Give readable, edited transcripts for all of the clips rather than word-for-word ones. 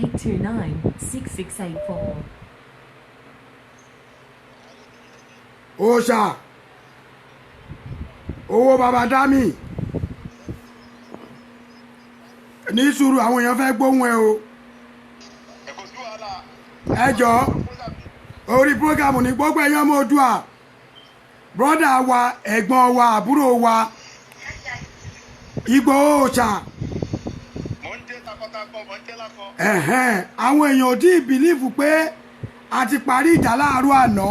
829 6684. Òòṣà owó baba dami ní sùúrù, àwọn èèyàn fẹ́ gbóhùn ẹ o. Kò sí wàhálà. Ẹ jọ, orí programu ní gbogbo ẹ̀yàn ọmọ Oòduà, brother wa, ẹ̀gbọ́n wa, àbúrò wa, Ìgbòho Òòṣà. Mò ń jẹ́ takọtakọ, mò ń jẹ́ lakọ. Ẹ̀hẹ́n, àwọn èèyàn ò tí ì believe pé a ti parí ìjà láàárọ̀ àná.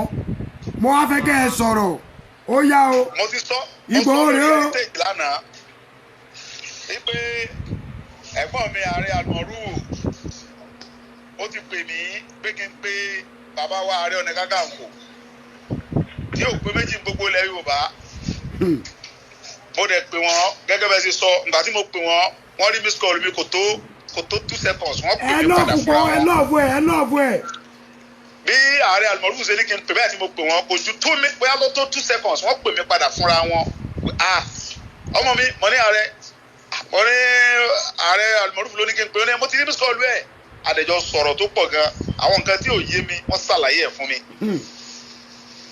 Mo wá fẹ́ kẹ́ ẹ sọ̀rọ̀, ó yá o. Mo ti sọ, mo Ìgbòho sọ rèé lórí o. heritage lánàá wípé ẹ̀gbọ́n mi, Ààrẹ Àlùmọ̀rúwò, ó ti pè mí pé kí n pe bàbá wa Ààrẹ Ọ̀nà Kakanfò tí ò pé méjì ní gbogbo ilẹ̀ Yorùbá. Mo dẹ̀ pè wọ́n gẹ́gẹ́ bẹ́ẹ̀ ṣe sọ. Ìgbà tí mo pè wọ́n, wọ́n rí miss call mi, kò tó 2 seconds, wọ́n pè Ẹ mí padà love fúnra pọ̀, ẹ wọn. love ẹ, ẹ love ẹ. Bí Ààrẹ Àlùmọ̀rúfù ṣe ní kí n pè bẹ́ẹ̀ tí mo pè wọ́n, kò ju two mi bóyá ló tó 2 seconds, wọ́n pè mí padà fúnra wọn. "Ah, ọmọ mi." Mo ní ààrẹ, mo ní Ààrẹ Àlùmọ̀rúfù ló ní kí n pè é. Ní mo ti ní miss call ẹ̀. Àdẹ̀jọ sọ̀rọ̀ tó pọ̀ gan. Àwọn nǹkan tí ò yé mi, wọ́n ṣàlàyé ẹ̀ fún mi.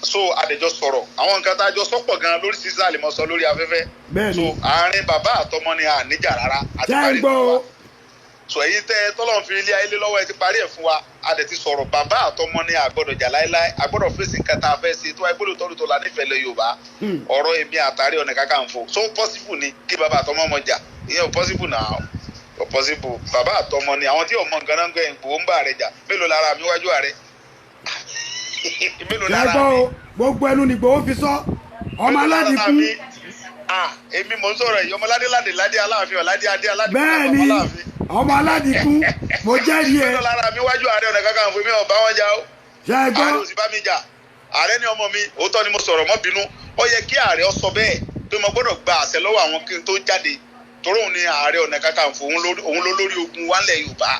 So àdẹ̀jọ sọ̀rọ̀, àwọn nǹkan tá a jọ sọ́pọ̀ gan lóríṣiríṣi, àlèmọ́ sọ lórí afẹ́fẹ́. Bẹ́ẹ̀ So ni. àárín bàbá àtọmọ ni à níjà rárá àti Ṣé ń parí gbọ́ fún wa. o? So èyí tẹ tọ́lọ́run fi ilé ayé lé lọ́wọ́, ẹ ti parí ẹ̀ fún wa. A dẹ̀ ti sọ̀rọ̀, bàbá àtọmọ ni a gbọ́dọ̀ jà láéláé. A gbọ́dọ̀ fèsì nǹkan tá a fẹ́ ṣe tó wáyé gbọ́dọ̀ tọ́lù tó la nífẹ̀ẹ́ lẹ Yorùbá. Ọ̀rọ̀ èmi àtàrí Ọ̀nà Kakanfò, so possible ni kí bàbá àtọmọ mọ jà? Ìyẹn ò possible náà, ò possible. Bàbá àtọmọ ni. Àwọn tí ò mọ nǹkan náà ń gbẹ Ìgbòho ń bá rẹ jà. Mélòó lára mi wájú ààrẹ? Mélòó Ṣé ń lára gbọ́ mi? o? Gbogbo ẹnu ni Ìgbòho fi sọ, ọmọ aládìkún. Ah, èmi mò ń sọ̀rọ̀ yìí, ọmọládé ládé ládé aláàfin ọ̀ládé adé aládé. Bẹ́ẹ̀ ni, ọmọ aládìkún, mo jẹ́rìí ẹ. Mélòó lára mi wájú Ààrẹ Ọ̀nà Kakanfò? Mi ò bá wọn jà o. Ṣé ń gbọ́? Ààrẹ ò sì bá mi jà. Ààrẹ ní, "Ọmọ mi, òótọ́ ni mo sọ̀rọ̀, mọ́ bínú." Ó yẹ kí ààrẹ ọ sọ bẹ́ẹ̀ pé mo gbọ́dọ̀ gba àṣẹ lọ́wọ́ àwọn kí n tó jáde, torí òun ni Ààrẹ Ọ̀nà Kakanfò, òun ló lórí ogun wa ńlẹ̀ Yorùbá.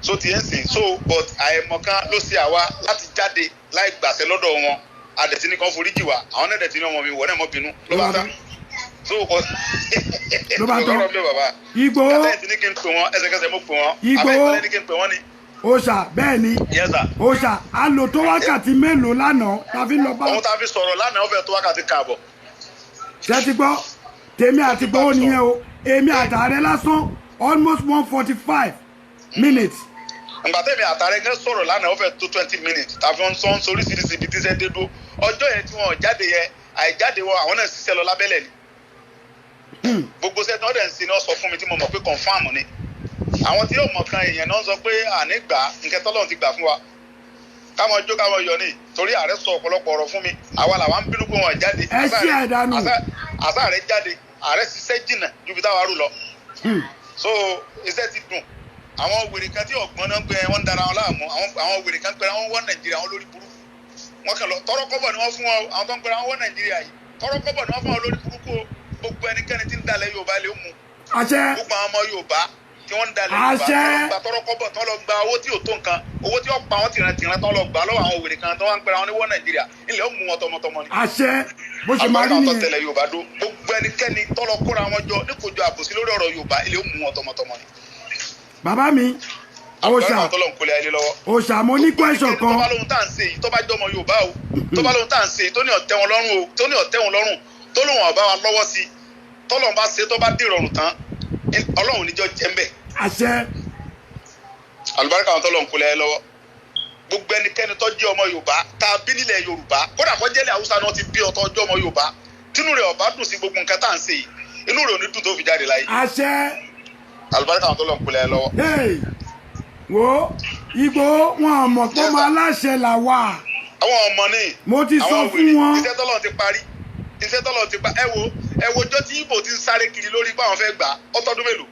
So ti ẹ̀ ń sìn so, but àìmọ̀kan ló ṣe àwa láti jáde láì gbàṣẹ lọ́dọ̀ wọn. Adẹ̀tí ní kan foríjì wa, àwọn náà dẹ̀tí ní, "Ọmọ mi, wọ́n náà mọ́ bínú." Ló bá tán. So kò Ló bá tán. ọ̀rọ̀ mi, bàbá. Ìgbòho. Kàtẹ́ ti ní kí n pè wọ́n, ẹsẹ̀kẹsẹ̀ mo pè wọ́n. Ìgbòho. Abẹ́ ìpínlẹ̀ ní kí n pè wọ́n ni. Òòṣà, bẹ́ẹ̀ ni. Yes sir. Òòṣà, a lò tó wákàtí mélòó lánàá ta fi ń lọ bá? Ohun tá a fi sọ̀rọ̀ lánàá, ó fẹ́ tó wákàtí kààbọ̀. Ṣé ti gbọ́? Tèmi àti Ìgbòho nìyẹn o. Èmi àtàrẹ lásán, almost 145 minutes. Ǹgbà tẹ̀mí àtàrẹ gẹ́ sọ̀rọ̀ lánàá, ó fẹ́ tó 20 minutes tàbí wọ́n sọ ń soríṣiríṣi ibi tí iṣẹ́ dé dúró. Ọjọ́ yẹn tí wọ́n jáde yẹn, àìjáde wọn, àwọn náà ṣiṣẹ́ lọ lábẹ́lẹ̀ ni. Gbogbo iṣẹ́ tí wọ́n dẹ̀ ń ṣe ni wọ́n sọ fún mi tí mo mọ̀ pé confirm ni. Àwọn tí yóò mọ̀ kan èèyàn náà sọ pé àní gbà á, nǹkan tọ́lọ́run ti gbà fún wa, káwọn jó, káwọn yọ ní, torí ààrẹ sọ ọ̀pọ̀lọpọ̀ ọ̀rọ̀ fún mi. Àwa làwa ń bínú pé wọn jáde. Ẹ ṣí ẹ̀ dànù. Àṣà ààrẹ jáde, ààrẹ ṣiṣẹ́ jìnnà ju bí táwa rò lọ. So iṣẹ́ ti dùn. Àwọn wèrè kan tí ọ̀gbọ́n náà ń gbé, wọn ń dara wọn láàmú. Àwọn wèrè kan pẹ̀lú àwọn wọ́n Nàìjíríà, àwọn lórí burúkú, wọn kàn lọ tọrọ kọ́bọ̀ ni wọ́n fún wọn. Àwọn tó ń pẹ̀lú àwọn wọ́n Nàìjíríà yìí, tọrọ kọ́bọ̀ ni wọ́n fún wọn, lórí burúkú o. Gbogbo ẹnikẹ́ni tí ń dalẹ̀ Yorùbá lè mú. Àṣẹ. Gbogbo àwọn ọmọ Yorùbá tí wọ́n ń dalẹ̀ Yorùbá, Àṣẹ. tó lọ gba tọrọ kọ́bọ̀, tó lọ gba owó tí ò tó nǹkan, owó tí ó pa wọn tìrantìran, tó lọ gbà lọ́wọ́ àwọn wèrè kan tó wọ́n ń pẹ̀lú àwọn oníwọ́ Nàìjíríà, ilẹ̀ ó mú wọn tọmọtọmọ ni. Àṣẹ, bó ṣe máa rí Àgbàdo nìyẹn. tẹlẹ Yorùbá dó. Gbogbo ẹnikẹ́ni tó lọ kóra wọn jọ ní kojú àbòsí lórí ọ̀rọ̀ Yorùbá, ilẹ̀ ó mú wọn tọmọtọmọ ni. Bàbá mi, òòṣà. Àgbàdo tó lọ ń kólé ayé lọ́wọ́. Òòṣà, mo ní question Tó kan. bá lóhun tá à ń ṣe yìí, tó bá jọmọ Yorùbá o, tó bá lóhun tá à ń ṣe yìí, tó ní ọ̀tẹ̀ wọn lọ́rùn o, tó ní ọ̀tẹ̀ wọn lọ́rùn, tó lóhun ọ̀bá wa lọ́wọ́ sí i, tọ́lọ́run bá ṣe, tó bá dìrọ̀rùn tán, Ọlọ́run níjọ́ jẹ́ ń bẹ̀. Àṣẹ. Àlùbáríkà àwọn tọ́lọ́run kólé ayé lọ́wọ́. Gbogbo ẹnikẹ́ni tó jẹ́ ọmọ Yorùbá tá a bí nílẹ̀ Yorùbá, kódà kó jẹ́lẹ̀ Haúsá náà ti bí ọtọ́ ọjọ́ ọmọ Yorùbá, tínú rẹ̀ ọ̀bá dùn sí gbogbo nǹkan tá à ń ṣe yìí, inú rẹ̀ ò ní dùn tó fi jáde láyé. Àṣẹ. Àlùbáríkà àwọn tọ́lọ́run kólé ayé lọ́wọ́. Hey, wo Ìgbòho, wọn mọ̀ pé ọmọ aláṣẹ là wà. Àwọn ọmọ ní. Mo ti sọ Àwọn fún wèrè, wọn. Iṣẹ́ tọ́lọ́run ti parí, iṣẹ́ tọ́lọ́run ti pa. Ẹ wo, ẹ wo ọjọ́ tí Ìgbò ti ń sáré kiri lórí pé àwọn fẹ́ gbà á, ọtọ́dún mélòó?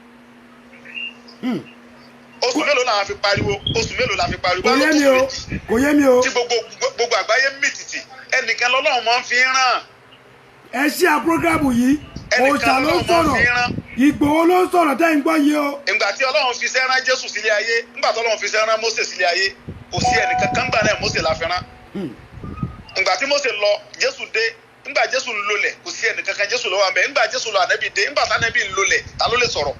Oṣù mélòó làwọn fi pariwo? Oṣù mélòó la fi pariwo? Kò yé mi o, kò yé mi o. Tí gbogbo àgbáyé mì tìtì, ẹnìkan lọ́lọ́run máa ń fi ràn. Ẹ ṣí à program yìí. Ẹnìkan Òòṣà ló ń lọ́lọ́run máa ń sọ̀rọ̀. fi rán. Ìgbòho ló ń sọ̀rọ̀ tẹ́ ń gbọ́ yìí o. Ìgbà tí Ọlọ́run fi sẹ́rán Jésù sílé ayé, nígbà tí Ọlọ́run fi sẹ́rán Mósè sílé ayé, kò sí ẹnìkan kan gbà náà, Mósè la fi rán. Ìgbà tí Mósè lọ, Jésù dé. Nígbà Jésù ń lọlẹ̀, kò sí ẹnìkan kan, Jésù ló wà ńbẹ̀. Nígbà Jésù lọ, Ànábì dé. Nígbà tí Ànábì ń lọlẹ̀, ta ló lè sọ̀rọ̀?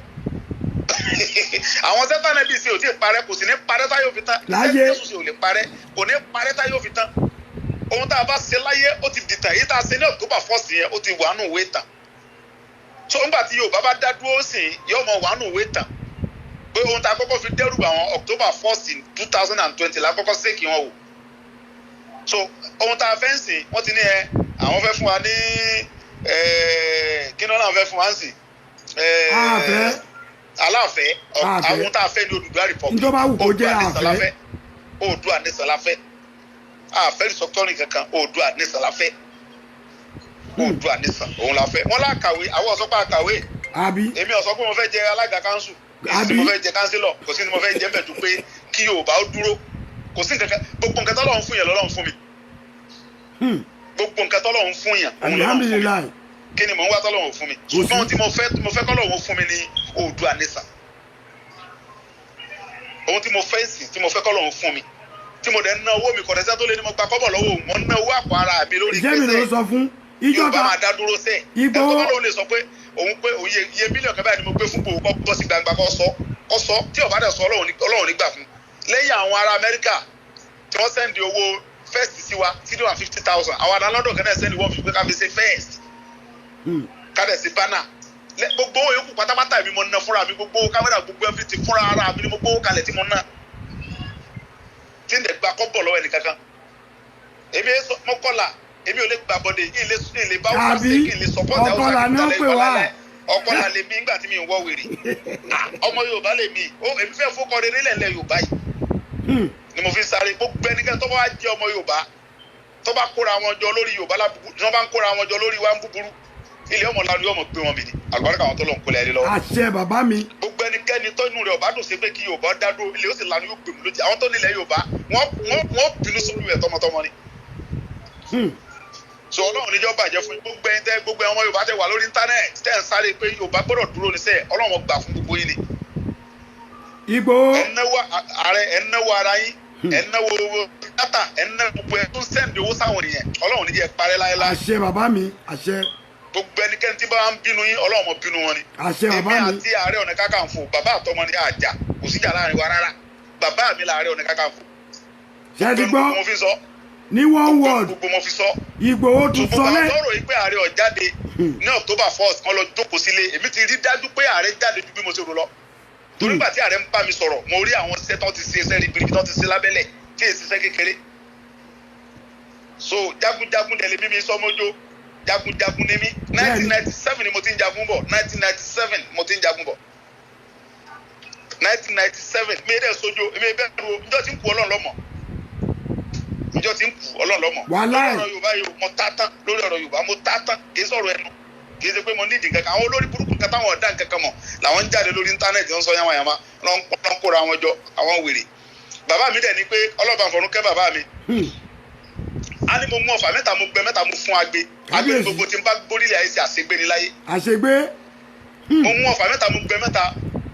Àwọn sẹ́tà náà bí ṣe ò tí ì parẹ́, kò sì ní parẹ́ táyé òfin tán. Láyé. Jésù sì ò lè parẹ́, kò ní parẹ́ táyé òfin tán. Ohun tá a bá ṣe láyé ó ti dìtàn. Èyí tá a ṣe ní October 1 yẹn, ó ti wà nù ìwé tàn. So ńgbà tí Yorùbá bá dá dúró sí i, yóò mọ wà nù ìwé tàn pé ohun tá a kọ́kọ́ fi dẹ́rù bà wọn, October 1 2020 la kọ́kọ́ ṣèkì wọn wò. So ohun tá a fẹ́ ń sìn, wọ́n ti ní ẹ àwọn fẹ́ fún wa ní kí ni wọ́n náà fẹ́ fún wa ń sìn? Àfẹ́. Aláàfẹ́. Àfẹ́. Àwọn tá a fẹ́ ní Odùduwà Republic. Ntọ́ bá wù kó jẹ́. Oòduà nation la àfẹ́. fẹ́. Oòduà nation la fẹ́. Àfẹ́ restructuring kankan. Oòduà nation la fẹ́. Oòduà nation òun la fẹ́. Wọ́n lákàwé, àwọn ọ̀sọ́ pa àkàwé. Àbí? Èmi ò sọ pé mo fẹ́ jẹ alága council, kò sí Àbí? mo fẹ́ jẹ councillor, kò sí ni mo fẹ́ jẹ bẹ̀ tó pé kí Yorùbá ó dúró. Kò sí nǹkan kan. Gbogbo nǹkan tọ́lọ́run fún yẹn lọ́lọ́run fún mi. Gbogbo nǹkan tọ́lọ́run fún yẹn, òun lọ́lọ́run fún mi. Alihamdulilayi. Kí ni mò ń wá tọ́lọ́run fún mi? Ṣùgbọ́n ohun tí mo fẹ́, mo fẹ́ kọ́lọ́run fún mi ní Oòduà nation. Ohun tí mo fẹ́ sìn, tí mo fẹ́ kọ́lọ́run fún mi, tí mo dẹ̀ ń ná owó mi, kọ̀dẹ́sẹ́ tó lé ní mo gba kọ́bọ̀ lọ́wọ́ òun, mo ń ná owó àpò ara mi lórí Ìjẹ́ mi ló pé sọ fún ìjọ Yorùbá ta máa dá dúró sẹ́ẹ̀. Ìgbòho- Ẹ tó bá lóun lè sọ pé òun pé òun iye mílíọ̀nù kan báyìí ni mo gbé fún Ìgbòho, kọ́ bọ́ sí gbangba, kọ́ sọ, kọ́ sọ. Tí ó bá dẹ̀ sọ, Ọlọ́run ní gbà fún. Lẹ́yìn àwọn ará Amẹ́ríkà tí wọ́n send owó first sí wa, 350,000, àwọn ará London kan náà send 150 pé ká fi ṣe first, ká dẹ̀ sí banner. Gbogbo owó yòókù pátápátá, èmi mo ná fúnra mi. Gbogbo owó kámẹ́rà, gbogbo everything, fúnra ara mi ni mo gbówó kalẹ̀ tí mo ná, tí ń dẹ̀ gba kọ́bọ̀ lọ́wọ́ ẹnì kankan. Èmi ẹ sọ mọ́kànlá, èmi ò lè gbà bọ́dé, kí n lè bá wọn Àbí? ṣe, kí n lè support Hausa, Ọ̀kọlà kí n ni ó dalẹ̀ pè wá. Yorùbá lálẹ́. Ọ̀kọlà lèmi nígbà tí mi ń wọ́ wèrè. Ah, ọmọ Yorùbá lèmi. Ó èmi fẹ́ fọkọ rere lẹ́lẹ̀ Yorùbá yìí ni mo fi ń sáré. Gbogbo ẹnikẹ́ni tó bá wá jẹ́ ọmọ Yorùbá, tó bá kóra wọn jọ lórí Yorùbá lábúburú, tí wọ́n bá ń kóra wọn jọ lórí wa ń búburú, ilé ọmọ lanu yóò mọ̀ gbé wọn mì ní àlùbáríkà àwọn tó lọ ń kólé ẹni lọ́wọ́. Àṣẹ, bàbá mi. Gbogbo ẹnikẹ́ni tó inú rẹ̀ ọ̀bá dùn sí pé kí Yorùbá dá dúró, ilé ó sì lanu yóò gbèmí lójú. Àwọn tó nílẹ̀ Yorùbá, wọ́n bínú sórí rẹ̀ tọmọtọmọ ni. So Ọlọ́run níjọ́ bàjẹ́ fún yín. Gbogbo ẹni tẹ́, gbogbo ọmọ Yorùbá tẹ́ wà lórí íńtánẹ́ẹ̀tì tẹ́ ń sáré pé Yorùbá gbọ́dọ̀ dúró ní sẹ́ẹ̀, Ọlọ́run gbà fún gbogbo yín ni. Ìgbòho. Ẹ náwó ààrẹ, ẹ náwó ara yín, ẹ náwó owó data, ẹ náwó gbogbo ẹ tó ń send owó sáwọn èèyàn. Ọlọ́run níjẹ́ parẹ́ láéláé. Àṣẹ, bàbá mi, àṣẹ. Gbogbo ẹnikẹ́ni tí bá ń bínú yín, Ọlọ́run mọ̀ bínú wọn ni. Àṣẹ, bàbá Èmi mi. àti Ààrẹ Ọ̀nà Kakanfò, bàbá àtọmọ ni. Àjà kò síjà láàrin wa rárá. Bàbá mi làárẹ̀ Ọ̀nà Kakanfò. Ṣe ti gbọ́? Gbogbo mo fi sọ. Ní one word. Gbogbo mo fi sọ. Ìgbòho tún Gbogbo sọ àwọn lẹ́ tọrọ yìí pé ààrẹ ò jáde ní October 1, kan lọ jókòó sílé. Èmi ti rí dájú pé ààrẹ jáde ju bí mo ṣe rò lọ, torí gbà tí ààrẹ ń bá mi sọ̀rọ̀, mo rí àwọn iṣẹ́ tó ti ṣe, iṣẹ́ ribiribi tó ti ṣe lábẹ́lẹ̀, tí èsì iṣẹ́ kékeré. So jagunjagun dẹ̀ lè mímí sọmọjó, jagunjagun ni mí. 1997 ni mo ti ń jagun bọ̀. 1997 mo ti ń jagun bọ̀, 1997. Mi dẹ̀ sojo, èmi bẹ́ẹ̀ ro njọ́ tí ń kú, Ọlọ́run lọ́mọ njọ́ tí ń kú, Ọlọ́run lọ́mọ. Wàláì. Lórí ọ̀rọ̀ Yorùbá yìí, mo tá tán lórí ọ̀rọ̀ Yorùbá, mo tá tán. Kì í sọ̀rọ̀ ẹnu, kì í ṣe pé mo nídìí kankan. Àwọn olórí burúkú kan táwọn ọ̀dà nǹkan kan mọ̀ làwọn ń jáde lórí íńtánẹ́ẹ̀tì, ń sọ yamayama, lọ́n ń kóra wọn jọ, àwọn wèrè. Bàbá mi dẹ̀ ni pé ọlọ́ba fọ̀run kẹ́ bàbá mi. A ní mo mú ọfà mẹ́ta, mo gbẹ mẹ́ta, mo fún agbe agbe. Kábíyèsí. Gbogbo tí n bá gbórílẹ̀ ayé ṣe àṣegbè ní láyé. Àṣegbé. Mo mú ọfà mẹ́ta, mo gbẹ mẹ́ta,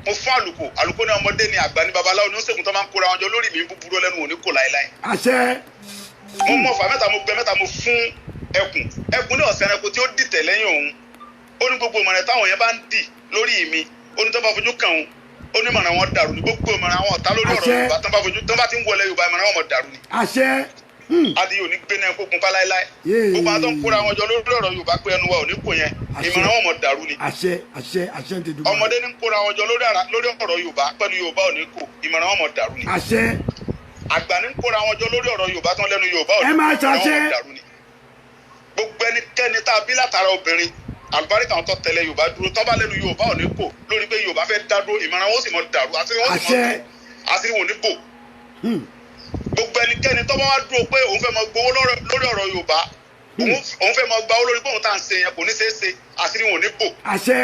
mo fún àlùkò. Àlùkò ní ọmọdé ni àgbà ní babaláwo ní ó ṣègùn tó máa ń kóra wọn jọ lórí mi búburú, lẹ́nu òní kò láéláé. Àṣẹ. Mo mú ọfà mẹ́ta, mo gbẹ mẹ́ta, mo fún ẹkùn. Ẹkùn ní ọ̀sẹ̀ ẹranko tí ó dìtẹ̀ lẹ́yìn òun. Ó ní gbogbo ìmọ̀ràn táwọn yẹn bá ń dì lórí mi, ó ní tó bá fojú kàn òun, ó ní ìmọ̀ràn wọn dàrú ní. Gbogbo ìmọ̀ràn àwọn ọ̀tá lórí ọ̀rọ̀ Àṣẹ. Yorùbá, tó bá fojú, tó bá ti ń wọlé Yorùbá, ìmọ̀ràn wọn mọ̀ dàrú ni. Àṣẹ. Adìyẹ ò ní gbé náà kó gun pa láéláé. Yéè. Gbogbo àwọn tó ń kóra wọn jọ lórí ọ̀rọ̀ Yorùbá pé ẹnu wa ò ní kò yẹn, Àṣẹ. ìmọ̀ràn wọn mọ̀ dàrú ni. Àṣẹ, àṣẹ, àṣẹ ń tẹjú. Ọmọdé ní ń kóra wọn jọ lórí ọ̀rọ̀ Yorùbá pẹ̀lú Yorùbá ò ní kò, ìmọ̀ràn wọn mọ̀ dàrú ni. Àṣẹ. Àgbà ní ń kóra wọn jọ lórí ọ̀rọ̀ Yorùbá tán lẹ́nu Yorùbá ò ní Ẹ máa kò, ìmọ̀ràn wọn ṣàṣẹ. mọ̀ dàrú ni. Gbogbo ẹnikẹ́ni tá a bí látara obìnrin, àlùbáríkà àwọn tó tẹ̀lé Yorùbá dúró, tó bá lẹ́nu Yorùbá ò ní kò lórí pé Yorùbá fẹ́ dá dúró, ìmọ̀ràn wọn sì mọ̀ dàrú, àti wọn sì mọ̀ Àṣẹ. àti wọn ò ní bò. Gbogbo ẹnikẹ́ni tó bá wá dúró pé òun fẹ́ mọ gbowó lórí ọ̀rọ̀ Yorùbá, òun fẹ́ mọ gba owó lórí pé òun tá à ń ṣe yẹn kò ní ṣeé ṣe, àṣírí wọn ò ní bò. Àṣẹ.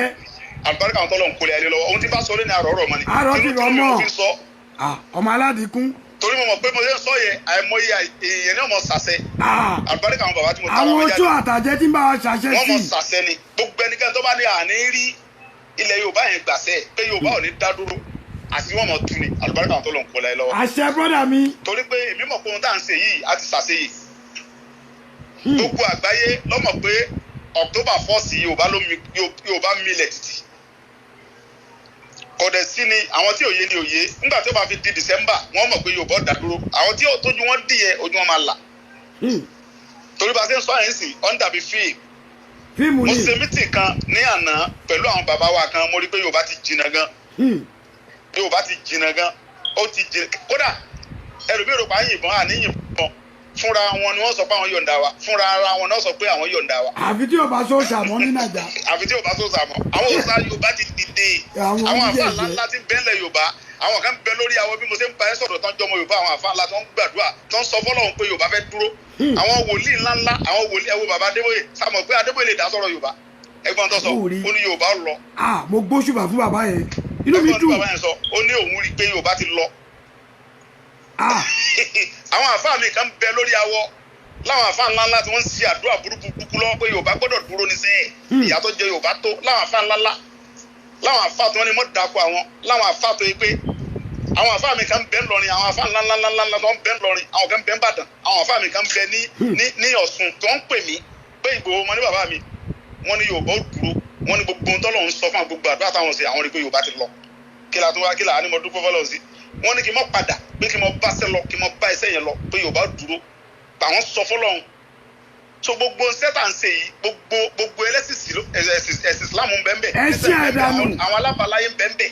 Àlùbáríkà àwọn tọ́lọ̀ ń kólé ayé lọ́wọ́. Ohun tí bá sọ lé ní àrọ̀ ọ̀rọ̀ mọ́ ni. Àrọ̀ ti Tinú rọ̀ tinú mi mọ́. mo fi sọ. Ah, ọmọ aládìkún. Torí mo mọ̀ pé mo ṣe ń sọ yẹn, àìmọye èèyàn ní ọmọ sàṣẹ. Ah, Àlùbáríkà àwọn bàbá tí mo tara àwọn wọn oṣù jáde, àtàjẹ tí ń bá wa ṣàṣẹ wọ́n mọ̀ sí. sàṣẹ ni. Gbogbo ẹnikẹ́ni tó bá ní àní rí ilẹ̀ Yorùbá yẹn gbàṣẹ pé Yorùbá ò ní dá dúró, àti wọ́n mọ̀ tú ni. Àlùbáríkà àwọn tọ́lọ̀ ń kólé ayé lọ́wọ́. Àṣẹ, brọ́dà mi. Torí pé èmi mọ̀ pé ohun tá à ń ṣe yìí, á ti ṣàṣeyè. Gbogbo àgbáyé lọ́mọ̀ pé October 1 , Yorùbá ló mi, Yorùbá milẹ̀ títì. Kọ̀dẹ̀ sí ni àwọn tí òye ni òye. Nígbà tí ó bá fi di December, wọ́n mọ̀ pé Yorùbá dá dúró. Àwọn tí tójú wọn dìyẹ, ojú wọn máa là. Torí bá a ṣe ń sọ àyìn sí, ọ̀n dàbí fíìmù. Fíìmù Mo ni. ṣe meeting kan ní àná pẹ̀lú àwọn bàbá wa kan. Mo rí pé Yorùbá ti jìnnà gan. Yorùbá ti jìnnà gan, ó ti jìnnà. Kódà ẹlòmíràn rò pa yìnbọn, àní yìnbọn. Fúnra wọn ni wọ́n sọ pé àwọn yọ̀ǹda wa. Fúnra ara wọn náà sọ pé àwọn yọ̀ǹda wa. Àfi tí ọba sọ ṣàmọ́ ní Nàìjà. Àfi tí Yorùbá tó sàmọ́. Àwọn òòṣà Yorùbá ti dìde. Àwọn Àwọn àfa oníyẹ̀yẹ́. ńlá ńlá ti ń bẹ́ńlẹ̀ Yorùbá. Àwọn kan ń bẹ lórí àwọn bí mo ṣe ń bá ẹ sọ̀rọ̀ tán jọmọ Yorùbá. Àwọn àfa ńlá tó ń gbàdúrà, tó ń sọ fọ́lọ́run pé Yorùbá fẹ́ dúró. Àwọn wòlíì ńlá ńlá, àwọn wòlíì. Ẹ wo bàbá Adébóyè, sàmọ̀ pé Adébóyè lè dá sọ̀rọ̀ Yorùbá. Ẹ̀gbọ́n tó sọ, Ó rí. ó ní Yorùbá lọ. Ah, mo gbóṣùbà fún bàbá yẹn, inú mi Ẹ̀gbọ́n tí dùn. bàbá yẹn sọ, ó ní òun rí i pé Yorùbá ti lọ. Ah. Àwọn àfáà mi kan bẹ lórí awọ, láwọn àfáà ńlá ńlá tí wọ́n ń ṣe àdúrà burúkú burúkú lọ́wọ́ pé Yorùbá gbọ́dọ̀ dúró ní sẹ́yìn. Ìyà tó jẹ Yorùbá tó. Láwọn àfáà ńlá ńlá, láwọn àfáà tí wọ́n ní mọ́ dàkọ àwọn, láwọn àfáà tó yẹ pé àwọn àfáà mi kan bẹ ńlọrin. Àwọn àfáà ńlá ńlá ńlá ńlá tó ń bẹ ńlọrin, àwọn kan bẹ ńbàdàn, àwọn àfáà mi kan bẹ ní Ọ̀ṣun tó ń pè mí pé Ìgbòho mọ ní bàbá mi. Wọ́n ní Yorùbá ó dúró. Wọ́n ní gbogbo ohun tọ́lọ́run sọ fún àwọn, gbogbo àdúrà táwọn ṣe, àwọn rí pé Yorùbá ti lọ. Kí la tún wá? Kí la ní mo dúpẹ́ fọlọ́run sí? Wọ́n ní kí n mọ́ padà, pé kí n mọ́ bá ṣẹ́ lọ, kí n mọ́ bá iṣẹ́ yẹn lọ, pé Yorùbá dúró. Àwọn sọ fọlọ́run. So gbogbo iṣẹ́ tá à ń ṣe yìí, gbogbo ẹlẹ́sìn ẹ̀sìn Islam ń bẹ́ẹ̀ bẹ́ẹ̀. Ẹ ṣí àdánù. Àwọn alábàáláyé ń bẹ́ẹ̀ bẹ́ẹ̀.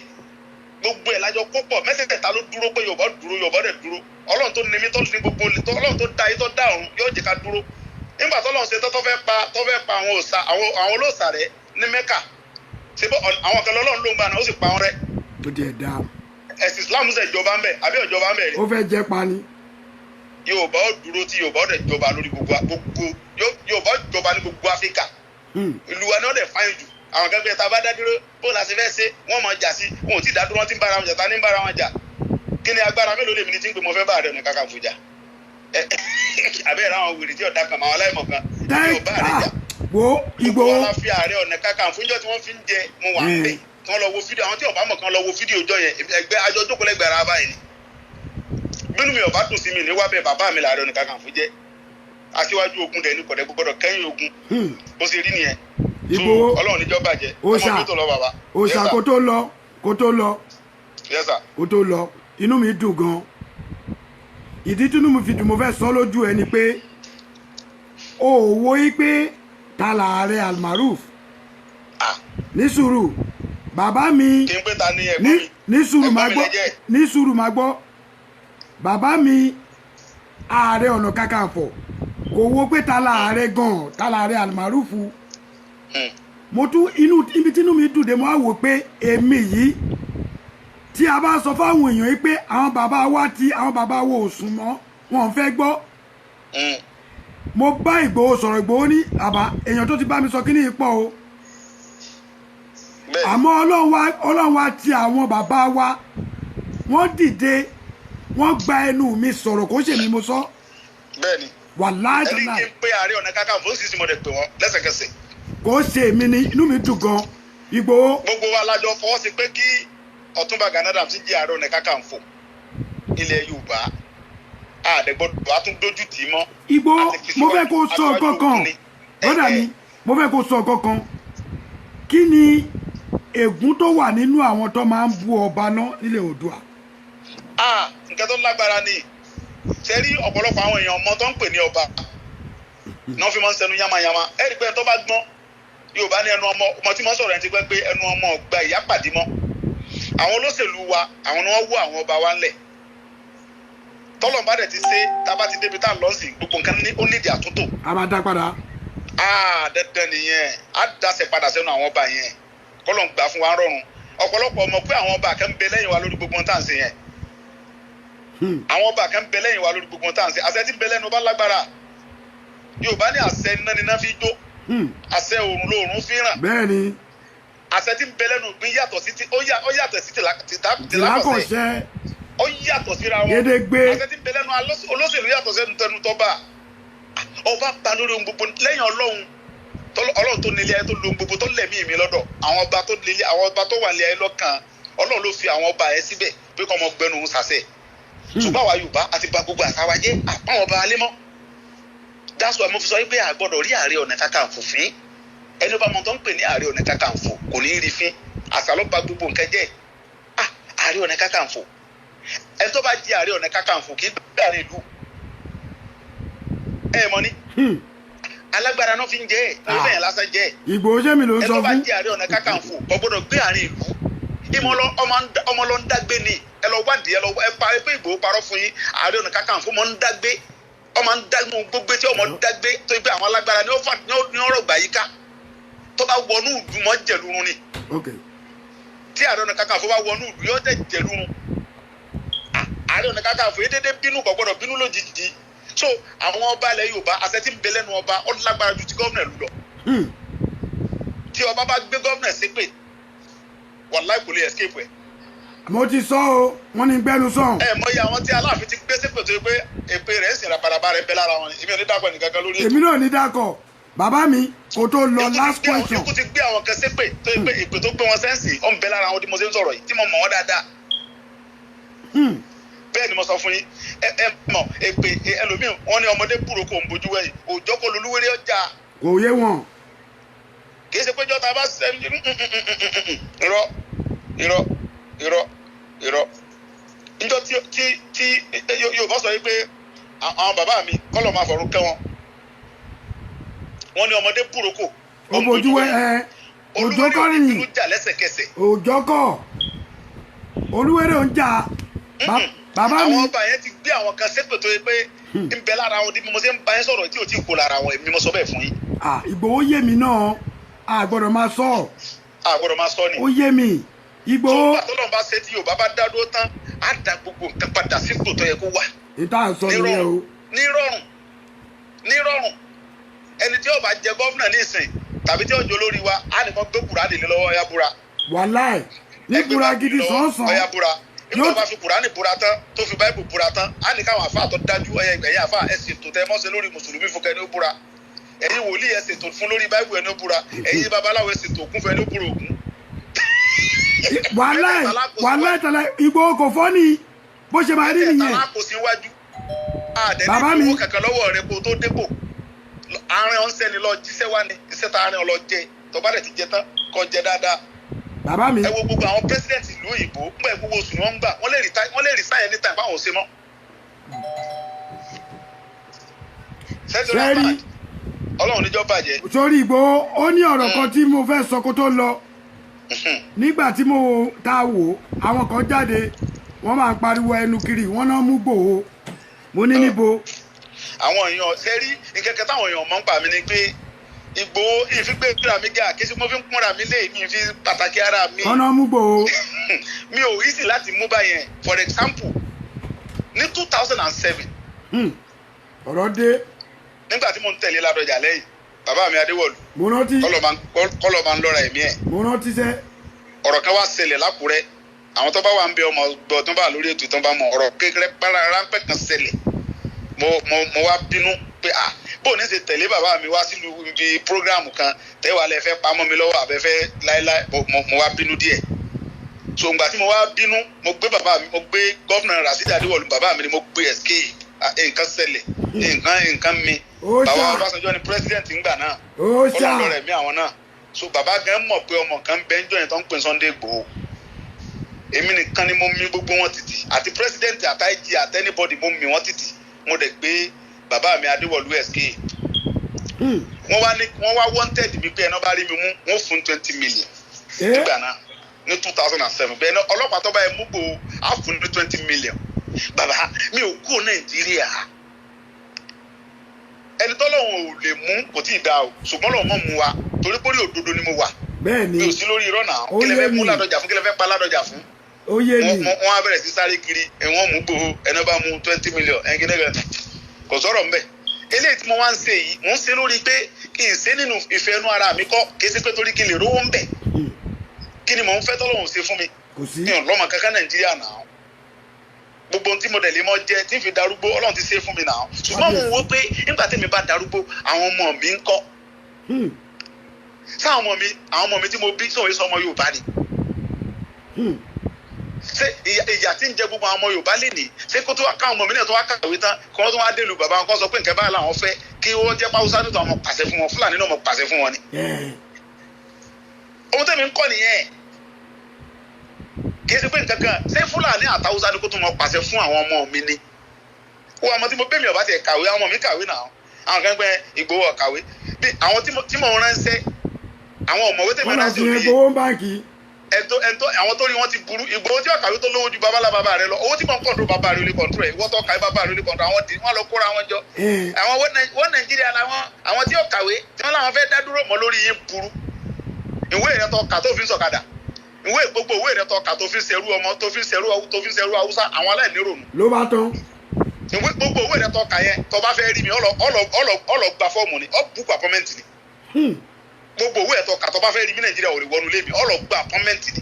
Gbogbo ẹ̀ lájọ kó pọ̀. Mẹ́tẹ̀ẹ̀ta ló dúró pé Yorùbá dúró. Yorùbá dẹ̀ dúró. Ọlọ́run tó ní mi, tó ní gbogbo, Ọlọ́run tó dá ayé, tó dá ọ̀run, yóò jẹ́ ká dúró. Nígbà tó lọ́run ṣe tó fẹ́ pa àwọn òòṣà, àwọn olóòṣà rẹ̀ ní Mẹ́kà, ṣe bọ́ àwọn kan lọ́lọ́run ló ń gbà náà, ó sì pa wọn rẹ́. Ó tiẹ̀ dáa. Ẹ̀sìn Islam ṣe jọba ń bẹ̀ àbí ọ̀jọba ń bẹ̀ rí? Ó fẹ́ jẹ́ pa ni. Yorùbá ó dúró. Tí Yorùbá ó dẹ̀ jọba lórí gbogbo gbogbo Yorùbá ó jọba ní gbogbo Áfíríkà. Ìlú wa ni wọ́n dẹ̀ fáyìn jù. Àwọn kan pé tá a bá dá dúró, bó la ṣe fẹ́ ṣe? Wọ́n máa jà sí. Wọn ò tí ì dá dúró, wọ́n ti ń bára wọn jà. Ta ní ń bára wọn jà? Kí ni agbára mélòó lèmi ní tí ń pè mo fẹ́ bá Ààrẹ Ọ̀nà Kakanfò jà? Àbẹ́rẹ́ àwọn wèrè tí ọ̀dà kan, àwọn aláìmọ̀ kan Thank yóò bá ààrẹ jà. Ah, wo Gbogbo Ìgbòho. wa la fi Ààrẹ Ọ̀nà Kakanfò níjọ́ tí wọ́n fi ń jẹ. Mo wà ń bẹ̀ tí wọ́n lọ wo fídíò. Àwọn tí ọba mọ̀ kan lọ wo fídíò jọ yẹn. Ẹgbẹ́ àjọ jókòó lẹ́gbẹ̀ẹ́ ara báyìí ni. Bínú mi ò bá dùn sí mi ní wá bẹ́ẹ̀. Bàbá mi làárẹ̀ Ọ̀nà Kakanfò jẹ́ aṣíwájú ogun dẹ̀ ní kọ̀dẹ̀ gbọ́dọ̀ kẹ́yìn ogun. Bó ṣe rí nìyẹn. So, Ìgbòho. Ọlọ́run níjọ́ bàjẹ́. Òòṣà. Ọmọ mi tó lọ, bàbá. Òòṣà. Yes, sir. Kó tó lọ, kó tó lọ. Yes, sir. Kó tó lọ, inú mi dùn gan. Ìdí tínú mi fi dùn, mo fẹ́ sọ lójú ẹ ni pé o ò wo yí pé ta làárẹ̀ Almaroof. Ah. Ní sùúrù, bàbá mi. Kí n pé ta ni ẹ̀gbọ́n Ní mi? Ní sùúrù, Ẹ̀gbọ́n máa mi gbọ́. lẹ jẹ́. Ní sùúrù, máa gbọ́. Bàbá mi Ààrẹ Ọ̀nà Kakanfò kò wo pé ta làárẹ̀ gan, ta làárẹ̀ Almaroof. Mo tún inú ibi tínú mi dùn dé, mo á wò pé èmi yìí tí a bá sọ fáwọn èèyàn yìí pé àwọn bàbá wa tí àwọn bàbá wa ò sùn mọ́, wọn ò fẹ́ gbọ́. Mo bá Ìgbòho sọ̀rọ̀. Ìgbòho ní àbá èèyàn tó ti bá mi sọ kí ní ipò o. Bẹ́ẹ̀. Àmọ́ Ọlọ́run wa ti àwọn bàbá wa, wọ́n dìde, wọ́n gba ẹnu mi sọ̀rọ̀. Kó ṣèmi mo sọ. Bẹ́ẹ̀ ni. Wàláhì Ẹni tàláhì. kí n pé Ààrẹ Ọ̀nà Kakanfò sì sí, mo dẹ̀ pè wọ́n lẹ́sẹ̀kẹsẹ̀. Kó ṣe èmi ni. Inú mi dùn gan, Ìgbòho. Gbogbo wa lájọ fọwọ́ sí pé kí Ọ̀túnba Gani Adams jẹ́ Ààrẹ Ọ̀nà Kakanfò ilẹ̀ Yorùbá. Àdẹ̀gbọ́dọ̀ a tún dójú tì í mọ́. Ìgbòho, Àti fi mo fẹ́ kó sọ síwájú nǹkan kan. ogun ni. Brother mi, mo fẹ́ kó sọ nǹkan kan. Kí ni ègún tó wà nínú àwọn tó máa ń bú ọba náà nílẹ̀ Oòduà? Ah, nǹkan tó lágbára ni. Ṣe rí ọ̀pọ̀lọpọ̀ àwọn èèyàn ọmọ tó ń pè ní ọba náà fi máa ń sẹnu yamayama. Ẹ rí i pé ẹni tó bá gbọ́n, Yorùbá ní ẹnu ọmọ ọmọ tí mo ń sọ̀rọ̀ ẹni ti pẹ́ pé ẹnu ọmọ gba ìyá pàdé mọ́. Àwọn olóṣèlú wa, àwọn ni wọ́n wó àwọn ọba wa ńlẹ̀. Tọ́lọ̀ bá dẹ̀ ti ṣe, tá a bá ti débi tá a lọ sí, gbogbo nǹkan ní ó nídìí àtúntò. A máa dá padà. Ah, dandan nìyẹn. Á dasẹ̀ padà sẹ́nu àwọn ọba yẹn. Kọ́lọ̀ ń gbà fún wa rọrùn. Ọ̀pọ̀lọpọ̀ ọmọ pé àwọn ọba kan ń bẹ lẹ́yìn wa lórí gbogbo ohun tá à ń ṣe yẹn. Àwọn ọba kan ń bẹ lẹ́yìn wa lórí gbogbo ohun tá à ń ṣe. Àṣẹ tí ń bẹ lẹ́nu ọba lágbára. Yorùbá ní àṣẹ iná ni iná fi jó. Àṣẹ òrùn lóòrùn fi ràn. Bẹ́ẹ̀ ni. Àṣẹ tí ń bẹ lẹ́nu ìgbín yàtọ̀ sí ti ó yàtọ̀ sí tìlákọ̀ṣẹ. Tìlákọ̀ṣẹ. Ó yàtọ̀ síra wọn. Gédégbé. Àṣẹ tí ń bẹ lẹ́nu olóṣèlú yàtọ̀ sẹ́nu tẹnu tọ́ba. Ọba ba lórí ohun gbogbo lẹ́yìn Ọlọ́run. Ọlọ́run tó nílé ayé, tó lo ohun gbogbo, tó lẹ̀mí mi lọ́dọ̀. Àwọn ọba tó nílé, àwọn ọba tó wà nílé ayé lọ́kàn, Ọlọ́run ló fi àwọn ọba yẹn síbẹ̀ pé kọ́ ọmọ gbẹnu òun sàṣẹ. Ṣùgbọ́n àwa Yorùbá àti ba gbogbo àṣà wa jẹ́, àpáwọn ọba alẹ́ mọ́. That's why mo fi sọ pé a gbọ́dọ̀ rí Ààrẹ Ọ̀nà Kakanfò fín. Ẹni bá mọ tó ń pè ní Ààrẹ Ọ̀nà Kakanfò kò ní í rí fín. Àṣà ló ba gbogbo nǹkan jẹ́. Ààrẹ Ọ̀nà Kakanfò, ẹni tó bá jẹ́ Ààrẹ Ọ̀nà Kakanfò kì í gbé àárín ìlú. Ẹ mọ̀ ni, alágbára náà fi ń jẹ́ ẹ̀, wọ́n fẹ̀yìn lásán jẹ́ ẹ̀. Ìgbòho ṣé mi ló ń Ẹni sọ tó bá fún. jẹ́ Ààrẹ Ọ̀nà Kakanfò kò gbọ́dọ̀ gbé àárín ìlú. Ìmọ̀ lọ ọmọ lọ ń dágbé ni. Ẹ lọ wádìí, ẹ lọ ẹ pa ẹ pé Ìgbòho parọ́ fún yín. Ààrẹ Ọ̀nà Kakanfò mọ̀ ń dágbé, ọmọ ń dágbé gbogbo tí ọmọ dágbé tó gbé àwọn alágbára ní ó fà ní ọ̀rọ̀ gbà yí ká. Tó bá wọnú ìlú mọ́ jẹ̀lúrun ni. Tí Ààrẹ Ọ̀nà Kakanfò bá wọnú ìlú, yóò tẹ̀ jẹ̀lúrun. Ààrẹ Ọ̀nà Kakanfò yé dédé bínú, kò gbọ́dọ̀ bínú lójijì. So àwọn ọba ilẹ̀ Yorùbá, àṣẹ tí ń bẹ lẹ́nu ọba, ó lágbára ju ti gómìnà ìlú lọ. Tí ọba bá gbé gómìnà ṣépè, wàláì, kò lè escape ẹ̀. Mo ti sọ o, wọ́n ní gbẹ́nu sọ̀hún. Ẹ mọ iye àwọn tí Aláàfin ti gbé ṣépè tó yẹ pé èpè rẹ̀ ń sìn rabaraba rẹ̀ ń bẹ lára wọn ni. Èmi ò ní dákọ̀ ẹnìkan kan lórí ètò. Èmi náà ní dákọ̀. Bàbá mi, kó tó lọ, last question. Ikú ti gbé àwọn kan ṣépè tó yẹ pé èpè tó gbé wọn sẹ́ǹsì, ó ń bẹ lára àwọn tí mo ṣe ń sọ̀rọ̀ yìí, tí mo mọ̀ wọ́n dáadáa. Bẹ́ẹ̀ ni mo sọ fún yín. Ẹ mọ̀ èpè ẹlòmíì, wọ́n ní ọmọdé búrò kò ń bojú wẹ̀yìn, òòjọ́ kò lulúwéré ọjà. Kò yé wọn. Kì í ṣe pé jọ́ta bá ṣe irọ́, irọ́, irọ́, irọ́. Njọ́ tí Yorùbá sọ yìí pé àwọn bàbá mi kọ́lọ̀ máa fọ̀rọ̀ kẹ́ wọn, wọ́n ní ọmọdé búrò kò Ó bojú wẹ́ ẹ, òjò kọ́ olúwéré nìyí. òní jà lẹ́sẹ̀kẹsẹ̀. Òjò kọ́, olúwéré ò ń jà. Bàbá mi. Àwọn ọba yẹn ti gbé àwọn kan ṣépè tó yẹ pé ń bẹ lára wọn di bí mo ṣe ń bá yẹn sọ̀rọ̀ tí ò tí ì kó lára wọn. Èmi mo sọ bẹ́ẹ̀ fún yín. Ah, Ìgbòho, yé mi náà, a gbọ́dọ̀ máa sọ ọ́. A gbọ́dọ̀ máa sọ ni. Ó yé mi, Ìgbòho. Tó bá tọ́lọ́run bá ṣe, tí Yorùbá bá dá dúró tán, á da gbogbo nǹkan padà sípò tó yẹ kó wà. Ìta sọ nìyẹn o. Nírọ̀rùn, nírọ̀rùn. Ẹni tí ó bá jẹ gómìnà nísìn tàbí tí ó jẹ olórí wa, á nìkan gbé Kùránì lé lọ́wọ́, ọ̀yá búra. Wàláì, ní búra gidi sánsan. Ọ̀yá búra. Nígbà tó bá fi Kùránì búra tán, tó fi Báíbù búra tán, á ní káwọn àfáà tó dájú, ẹ̀yìn àfáà, ẹ ṣètò tẹ mọ́sẹ̀ lórí mùsùlùmí fún kẹ́ni ó búra. Ẹ̀yin wòlíì, ẹ ṣètò fún lórí Báíbù ẹni ó búra. Ẹ̀yin babaláwo, ẹ ṣètò ògún fún ẹni ó búra ògún. Wàláì, wàláì tàlà, Ìgbòho kò fọ́ ni bó ṣe máa rí nìyẹn. Mẹ́tẹ̀ẹ̀ta kò sí iwájú àdẹ́ni Bàbá mi. owó kankan lọ́wọ́ rẹ kó tó dépò. Àárín ọ̀nsẹ̀ ni lọ jíṣẹ́ wá ní iṣẹ́ tá àárín ọlọ jẹ. Tó bá dẹ̀ ti jẹ tán, kó jẹ dáadáa. Bàbá mi. Ẹ wo gbogbo àwọn president ìlú òyìnbó ńgbà gbogbo oṣù ni wọ́n ń gbà. Wọ́n lè retire anytime báwọn ò ṣe mọ́. Ṣẹ́rí. Ọlọ́run níjọ́ bàjẹ́. Sórí Ìgbòho, ó ní ọ̀rọ̀ kan tí mo fẹ́ sọ kó tó lọ. Nígbà tí mo ta wò, àwọn kan jáde, wọ́n máa ń pariwo ẹnu kiri, wọ́n náà mú Gbòho. Mo ní níbo? Àwọn èèyàn ṣe rí nkẹ́kẹ́ táwọn èèyàn mọ̀ ń pa mi ni pé Ìgbòho ìfigbé gbéra mi ga, kí sí mo fi ń kúnra mi lé mi fi pàtàkì ara mi. Wọ́n náà mú Gbòho. Mi ò easy láti mú báyẹn. For example, ní 2007, Ọ̀rọ̀ dé. nígbà tí mo ń tẹ̀lé Ládọjà lẹ́yìn, bàbá mi Adéwọ̀lú, Mo rántí. kọ́lọ̀ máa ń lọ́ra ẹ̀mí ẹ̀. Mo rántí sẹ́. Ọ̀rọ̀ kan wá ṣẹlẹ̀ lákùrẹ́. Àwọn tó bá wà ń bẹ ọmọ gbọ́, tó bá wà lórí ètò, tó bá mọ ọ̀rọ̀ kékeré pàrọ̀ ráńpẹ́ kan ṣẹlẹ̀. Mo wá bínú pé à bóun ní ṣe tẹ̀lé bàbá mi wá sílùú ibi program kan tẹ́wàá lẹ fẹ́ pamọ́ mi lọ́wọ́ àbẹ́fẹ́ láéláé. Mo wá bínú díẹ̀. So ngbà tí mo wá bínú, mo gbé bàbá mi, mo gbé Governor Rasidi Adéwọ̀lú, bàbá mi ni mo gbé escape. Ah, nǹkan ṣẹlẹ̀, nǹkan mi. Ó Bàbá ṣá. Ọbásanjọ́ ni president ńgbà náà. Ó ṣá. Ọlọ́run rẹ̀ mí àwọn náà. So bàbá gan mọ̀ pé ọmọ kan bẹ́ ń jọyìn tó ń pè Sunday Igboho. Èmi nìkan ni mo mì gbogbo wọn títì, àti president, àti IG, àti anybody, mo mì wọ́n títì. Mo dẹ̀ gbé bàbá mi Adéwọ̀lú escape. Wọ́n wá ní wọ́n wá wanted mi pé ẹni bá rí mi mú, wọ́n fún 20 million. Nígbà náà ní 2007, bẹ́ẹ̀ náà ọlọ́pàá tó bá yẹ mú Igboho á fún ní 20 million. Bàbá mi ò kúrò Nàìjíríà. Ẹni tọ́lọ́run ò lè mú kò tí ì dáa o, ṣùgbọ́n lọ́wọ́ mọ̀ mú wa torí pé orí òdodo ni mo wà. Bẹ́ẹ̀ ni. Mi ò sí lórí irọ́ náà. Ó Kí lẹ yé fẹ́ mú mi. Ládọjà fún? Kí lẹ fẹ́ pa Ládọjà fún? Ó yé mi. Wọ́n á bẹ̀rẹ̀ sí sáré kiri ẹ̀wọ̀n mú Igboho, ẹni bá mú 20 million ẹ̀ńkíndẹ́gẹ̀ kò sọ̀rọ̀ ńbẹ̀. Eléyìí tí mo wá ń ṣe yìí, mò ń ṣe lórí pé kí n ṣe nínú ìfẹ́ inú ara mi kọ́, kì í ṣe pé torí kí n lè rówó ń bẹ̀. Kí ni mò ń fẹ́ tọ́lọ́hún ṣe fún mi? Kò sí. Mi ò lọ́mọ kankan Nàìjíríà náà. Gbogbo ohun tí mo dẹ̀ lè mọ́ jẹ tí n fi darúgbó, Ọlọ́run ti ṣe fún mi náà. Ṣùgbọ́n mo wò ó pé nígbà tí mi bá darúgbó, àwọn ọmọ mi ń kọ́? Sáwọn ọmọ mi, àwọn ọmọ mi tí mo bí, sóun yìí sọ ọmọ Yorùbá ni? Ṣé ìyà tí ń jẹ gbogbo àwọn ọmọ Yorùbá lè ní, ṣé kó tó wá káwọn ọmọ mi náà tó wá kàwé tán, kí wọ́n tó wá délùú bàbá wọn, kó sọ pé nǹkan báyìí làwọn fẹ́, kí wọ́n jẹ́ pàwùsá nítorí àwọn pàṣẹ fún wọn, Fúlàní náà mọ̀ pàṣẹ fún wọn ni? Ohun tẹ́mi ń kọ́ nìyẹn. Kì í ṣe pé nǹkan kan ṣé Fúlàní àtàwùsá ni kó tún mọ pàṣẹ fún àwọn ọmọ mi ni. Wọ́n ọmọ tí mo bẹ́ẹ̀ mi ọ̀bá tiẹ̀ kàwé, àwọn ọmọ mi kàwé náà. Àwọn kan gbẹ Ìgbòho kàwé bí àwọn tí mo ránṣẹ́, àwọn ọ̀mọ̀wé tẹ̀mí Wọ́n lọ ránṣẹ́ fi òní yẹn gbowó báńkì. Ẹ̀ńtọ́ àwọn tó rí wọn ti burú. Ìgbòho tí ọ̀kàwé tó lówó ju babalá bàbá rẹ lọ, owó tí mò ń kọ̀ǹtró bàbá rẹ ò lè kọ̀ǹtró ẹ̀. Ìwọ́ tó kàwé, bàbá rẹ ò lè kọ̀ǹtró. Àwọn tí wọ́n lọ kóra wọn jọ, àwọn wọ́n Nàìjíríà làwọn, àwọn tí ó kàwé tí wọ́n làwọn fẹ́ dá dúró mọ́ lórí yín burú. Ìwé rẹ tó kà tó fi ń sọ̀kadà, ìwé gbogbo ìwé rẹ tó kà tó fi ń ṣerú ọmọ, tó fi ń ṣerú, tó fi ń ṣerú Haúsá, àwọn aláìnírònú. Ló bá tán. Ìwé gbogbo ìwé rẹ tó kà yẹn, tó bá fẹ́ rí mi, ọlọ gba fọ́ọ̀mù ni, ọ book appointment ni. Gbogbo ìwé rẹ tó kà, tó bá fẹ́ rí mi Nàìjíríà, ò lè wọnú lé mi, ọlọ gba appointment ni.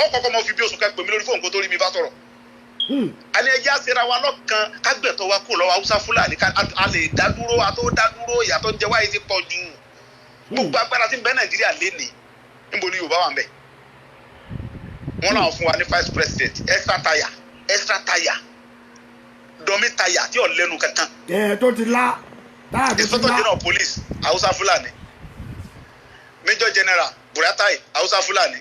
Ọkọ̀ọ̀kọ̀ mọ fi bí oṣù kan pè mí lórí fóònù kó tó rí mi bá sọ̀rọ̀. Àní ẹjẹ́ àṣẹra wa lọ́kàn, kágbẹ̀tọ̀ wa kúrò lọ́wọ́ Haúsá Fúlàní, ká a lè dá dúró, a tó dá dúró. Ìyàtọ̀ ń jẹ wáyé ti pọ̀ jù. Gbogbo agbára tí ń bẹ Nàìjíríà lénìí, níbo ni Yorùbá wà ń bẹ? Wọn làwọn fún wa ní vice president, extra tire, extra tire, dummy tire tí ò lẹ́nu kankan. Ẹ tó ti lá táyà tó ti Inspector lá. General of Police, Hausa Fúlàní. Major General Buratai, Hausa Fúlàní.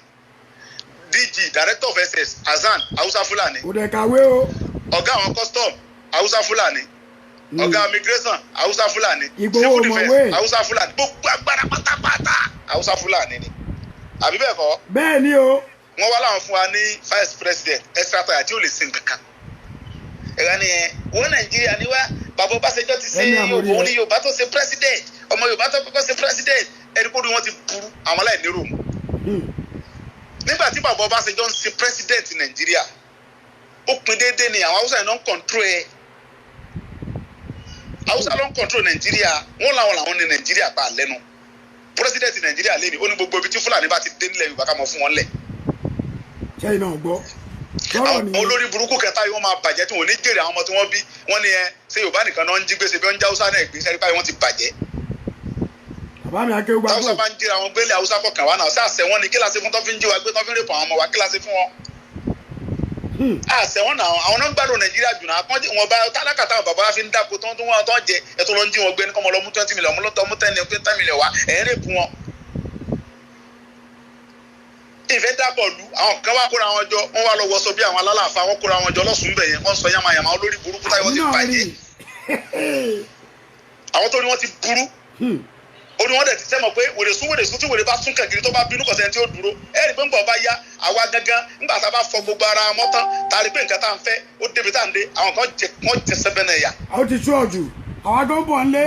DG, Director of SS Hasan, Hausa Fúlàní. Kò dẹ̀ kàwé o. Ọ̀gá àwọn custom, Hausa Fúlàní. Ọ̀gá immigration, Hausa Fúlàní. Ìgbòho Civil defence, mọ̀wé. Hausa Fúlàní. Gbogbo agbára pátápátá, Hausa Fúlàní ni, àbí bẹ́ẹ̀ kọ́? Bẹ́ẹ̀ ni o. Wọ́n wá láwọn fún wa ní vice president, extra tire tí ò lè sin kankan. Ẹ̀rọ ni ẹ̀ wọ́n Nàìjíríà ni wá. Bàbá Ọbásanjọ́ ti ṣe Ẹni àmórí òun ẹ. ní Yorùbá tó ṣe president, ọmọ Yorùbá tó kọ́kọ́ ṣe president. Ẹni kó ní wọ́n ti burú, àwọn aláìní ròmù. Nígbà tí bàbá Ọbásanjọ́ ń ṣe president Nàìjíríà, ó pin déédéé ni. Àwọn Haúsá yìí náà ń control ẹ̀, Haúsá ló ń control Nàìjíríà. Wọ́n làwọn làwọn ní Nàìjíríà pa lẹ́nu. President Nàìjíríà lé ní ó ní gbogbo ibi tí Fúlàní bá ti dé nílẹ̀ Yorùbá, ká mọ̀ fún wọn lẹ̀. Sẹ́yìn náà gbọ́ sọ̀rọ̀ Àwọn nìyẹn. olórí burúkú kẹta yìí, wọ́n máa bàjẹ́ tí wọ́n ní jèrè àwọn ọmọ tí wọ́n bí. Wọ́n ní ẹ ṣé Yorùbá nìkan náà ń jí gbèsè bí wọ́n ń já Haúsá náà gbé sẹ́rí báyìí, wọ́n ti bàjẹ́. Bàbá mi akéwà. Haúsá bá ń jíra àwọn gbélé, Haúsá kọkàn wá náà sáàsẹ̀ wọn ni. Kí la ṣe fún tó fi ń jí wa gbé, tó fi ń rape àwọn ọmọ wa? Kí la ṣe fún wọn? Àṣẹ wọn náà, àwọn náà ń gbádùn Nàìjíríà jù náà. Kán wọn bá tálákà táwọn bàbá wa fi ń dáko tó ń tún wọn tó ń jẹ ẹ tó lọ ń jí wọn gbé ní kọ́mọ lọ mú 20 million, mú lọ́tọ̀ mú 10 million wá, ẹ̀ ń rape wọn. Ìfẹ́ dábọ̀ lu àwọn kan wá kóra wọn jọ, wọn wá lọ wọṣọ bí àwọn alálàáfà, wọn kóra wọn jọ lọ́sùn bẹ̀ yẹn, wọ́n sọ yamayama. Olórí burúkú táyé wọn ti Náà bàjẹ́. rí. Àwọn tó ní wọn ti burú, orí wọn dẹ̀ ti sẹ́mọ̀ pé wèrè sún, wèrè sún. Tí wèrè bá sún kẹ̀kiri, tó bá bínú, kọ̀sẹ̀ tí ó dúró. Ẹ rí i pé ńgbà ọba yá, àwa gangan ńgbà tá a bá fọ gbogbo ara mọ́ tán, tá a rí i pé nǹkan tá à ń fẹ́ ó débi tá à ń dé, àwọn kan jẹ, wọ́n jẹ sẹ́bẹ̀ náà yà. Ó ti sú ọ̀jù, àwa tó ń bọ̀ nílé,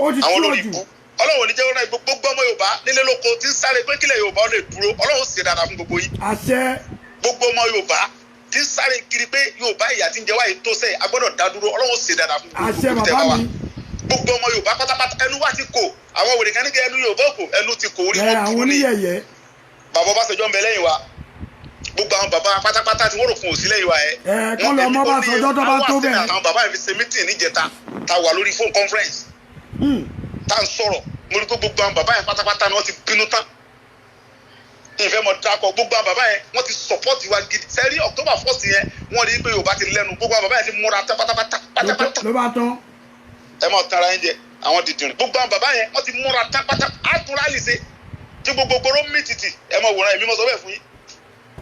ó ti Àwọn sú olórí ọ̀jù. ibú. Ọlọ́run ò ní jẹ́ wọn gbogbo ọmọ Yorùbá nílé lóko tí ń sáré pé kílẹ̀ Yorùbá ó lè dúró, Ọlọ́run sì dáadáa fún gbogbo yín. Àṣẹ. Gbogbo ọmọ Yorùbá tí ń sáré kiri pé Yorùbá, ìyà tí ń jẹ wáyé tó sẹ́yìn, a gbọ́dọ̀ dá dúró, Ọlọ́run sì dáadáa fún gbogbo Àṣẹ. ibi tẹ́ bá Bàbá wà. mi. Gbogbo ọmọ Yorùbá pátápátá, ẹnu wa ti kò. Àwọn wèrè kan ní kí ẹnu Yorùbá kò, ẹnu ti kò, orí Ẹ wọn àwọn burú ni. oníyẹ̀yẹ́. Bàbá Ọbásanjọ́ ń bẹ lẹ́yìn wa. Gbogbo àwọn bàbá pátápátá tí wọ́n rò fún òsí lẹ́yìn wa ẹ. Ẹ, kọ́ lọ mọ́ Ọbásanjọ́ tó bá tó bẹ́ẹ̀. Àwọn bàbá yẹn fi ṣe meeting níjẹta, ta wà lórí phone conference, tá n sọ̀rọ̀. Mo rí pé gbogbo àwọn bàbá yẹn pátápátá ni wọ́n ti bínú tán. Ìfẹ́ mọ̀ dákọ̀ gbogbo àwọn bàbá yẹn, wọ́n ti support wa gidi. Sẹ́rí October 1st yẹn, wọ́n rí i pé Yorùbá ti lẹ́nu. Gbogbo àwọn bàbá yẹn ti múra tán pátápátá pátápátá. Ló bá tán. Ẹ máa tara ẹ jẹ, àwọn dìdìrín. Gbogbo àwọn bàbá yẹn, wọ́n ti múra tán pátá. Àtúrà lè ṣe tí gbogbo gbòòrò mí tìtì. Ẹ máa wòran, èmi máa sọ bẹ́ẹ̀ fún yín.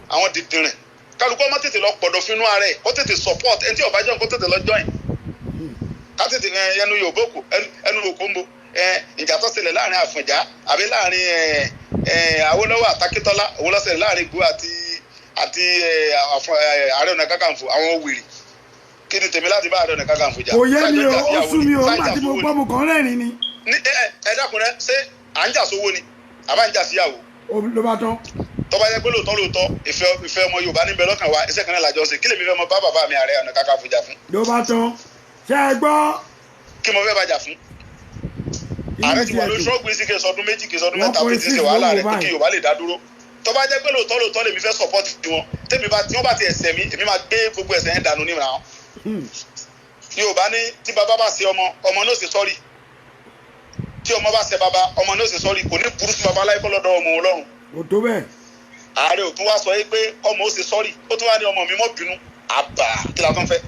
Àwọn dìdìrín, kálukú ọmọ tètè lọ pọ̀dọ̀ fínú ara ẹ̀, kó tètè support ẹni tí ó bá join, kó tètè lọ join. Ká tètè ẹnu Yorùbá kò ẹnu òkò ń bo ẹ. Ìjà tó ṣẹlẹ̀ láàrin Àfọ̀njá àbí láàrin ẹ ẹ Awólọ́wọ̀ àtàkítọ́lá, òun ló ṣẹlẹ̀ láàrin Ìgbòho àti Ààrẹ Ọ̀nà Kakanfò. Àwọn wèrè, kí ni tèmi láti bá Ààrẹ Ọ̀nà Kakanfò jà? Kò yé mi o, Sájọ́ jà ó síyàwó sú ni, mi o. sájà Nígbà tí mo sówó gbọ́, mo kàn rẹ́rìn ni. ni. Ní ẹ ẹ dákun rẹ, ṣé à ń jà sówó ni àbá ń jà síyàwó? Ló bá tán. Tó bá yẹ pé lóòótọ́ lóòótọ́ ìfẹ́ ọmọ Yorùbá níbẹ̀ lọ́kàn wa, iṣẹ́ kan náà làjọ ṣe. Kí lèmi fẹ́ mọ bá bàbá mi Ààrẹ Ọ̀nà Kakanfò jà fún? Ló bá tán, ṣé ẹ gbọ́? Kí mo fẹ́ bá jà fún? Inú Ààrẹ mi ti ti wà lórí ẹ̀dùn. ṣọ́ọ̀gbìn sí kí sọdún 2, kí sọdún One 3 tó point ti ṣe six wàhálà ló rẹ̀ wò pé kí báyìí. Yorùbá lè dá dúró. Tó bá jẹ́ pé lóòótọ́ lóòótọ́ lèmi fẹ́ support wọn, tèmi bá tí wọ́n bá ti ẹ̀sẹ̀ mi, èmi máa gbé gbogbo ẹ̀sẹ̀ yẹn dànù níra wọn. Yorùbá ní tí bàbá bá ṣe ọmọ, ọmọ náà ṣe sorry. Tí ọmọ bá ṣe bàbá, ọmọ náà ṣe sorry. Kò ní burú sí bàbá láìpẹ́ lọ́dọ̀ ọmọ Ọlọ́run. Kò tó bẹ́ẹ̀. Ààrẹ ò tún wá sọ yìí pé ọmọ ó ṣe sorry, ó tún wá ní ọmọ mi mọ́ bínú. Àbà, kí la tún fẹ́?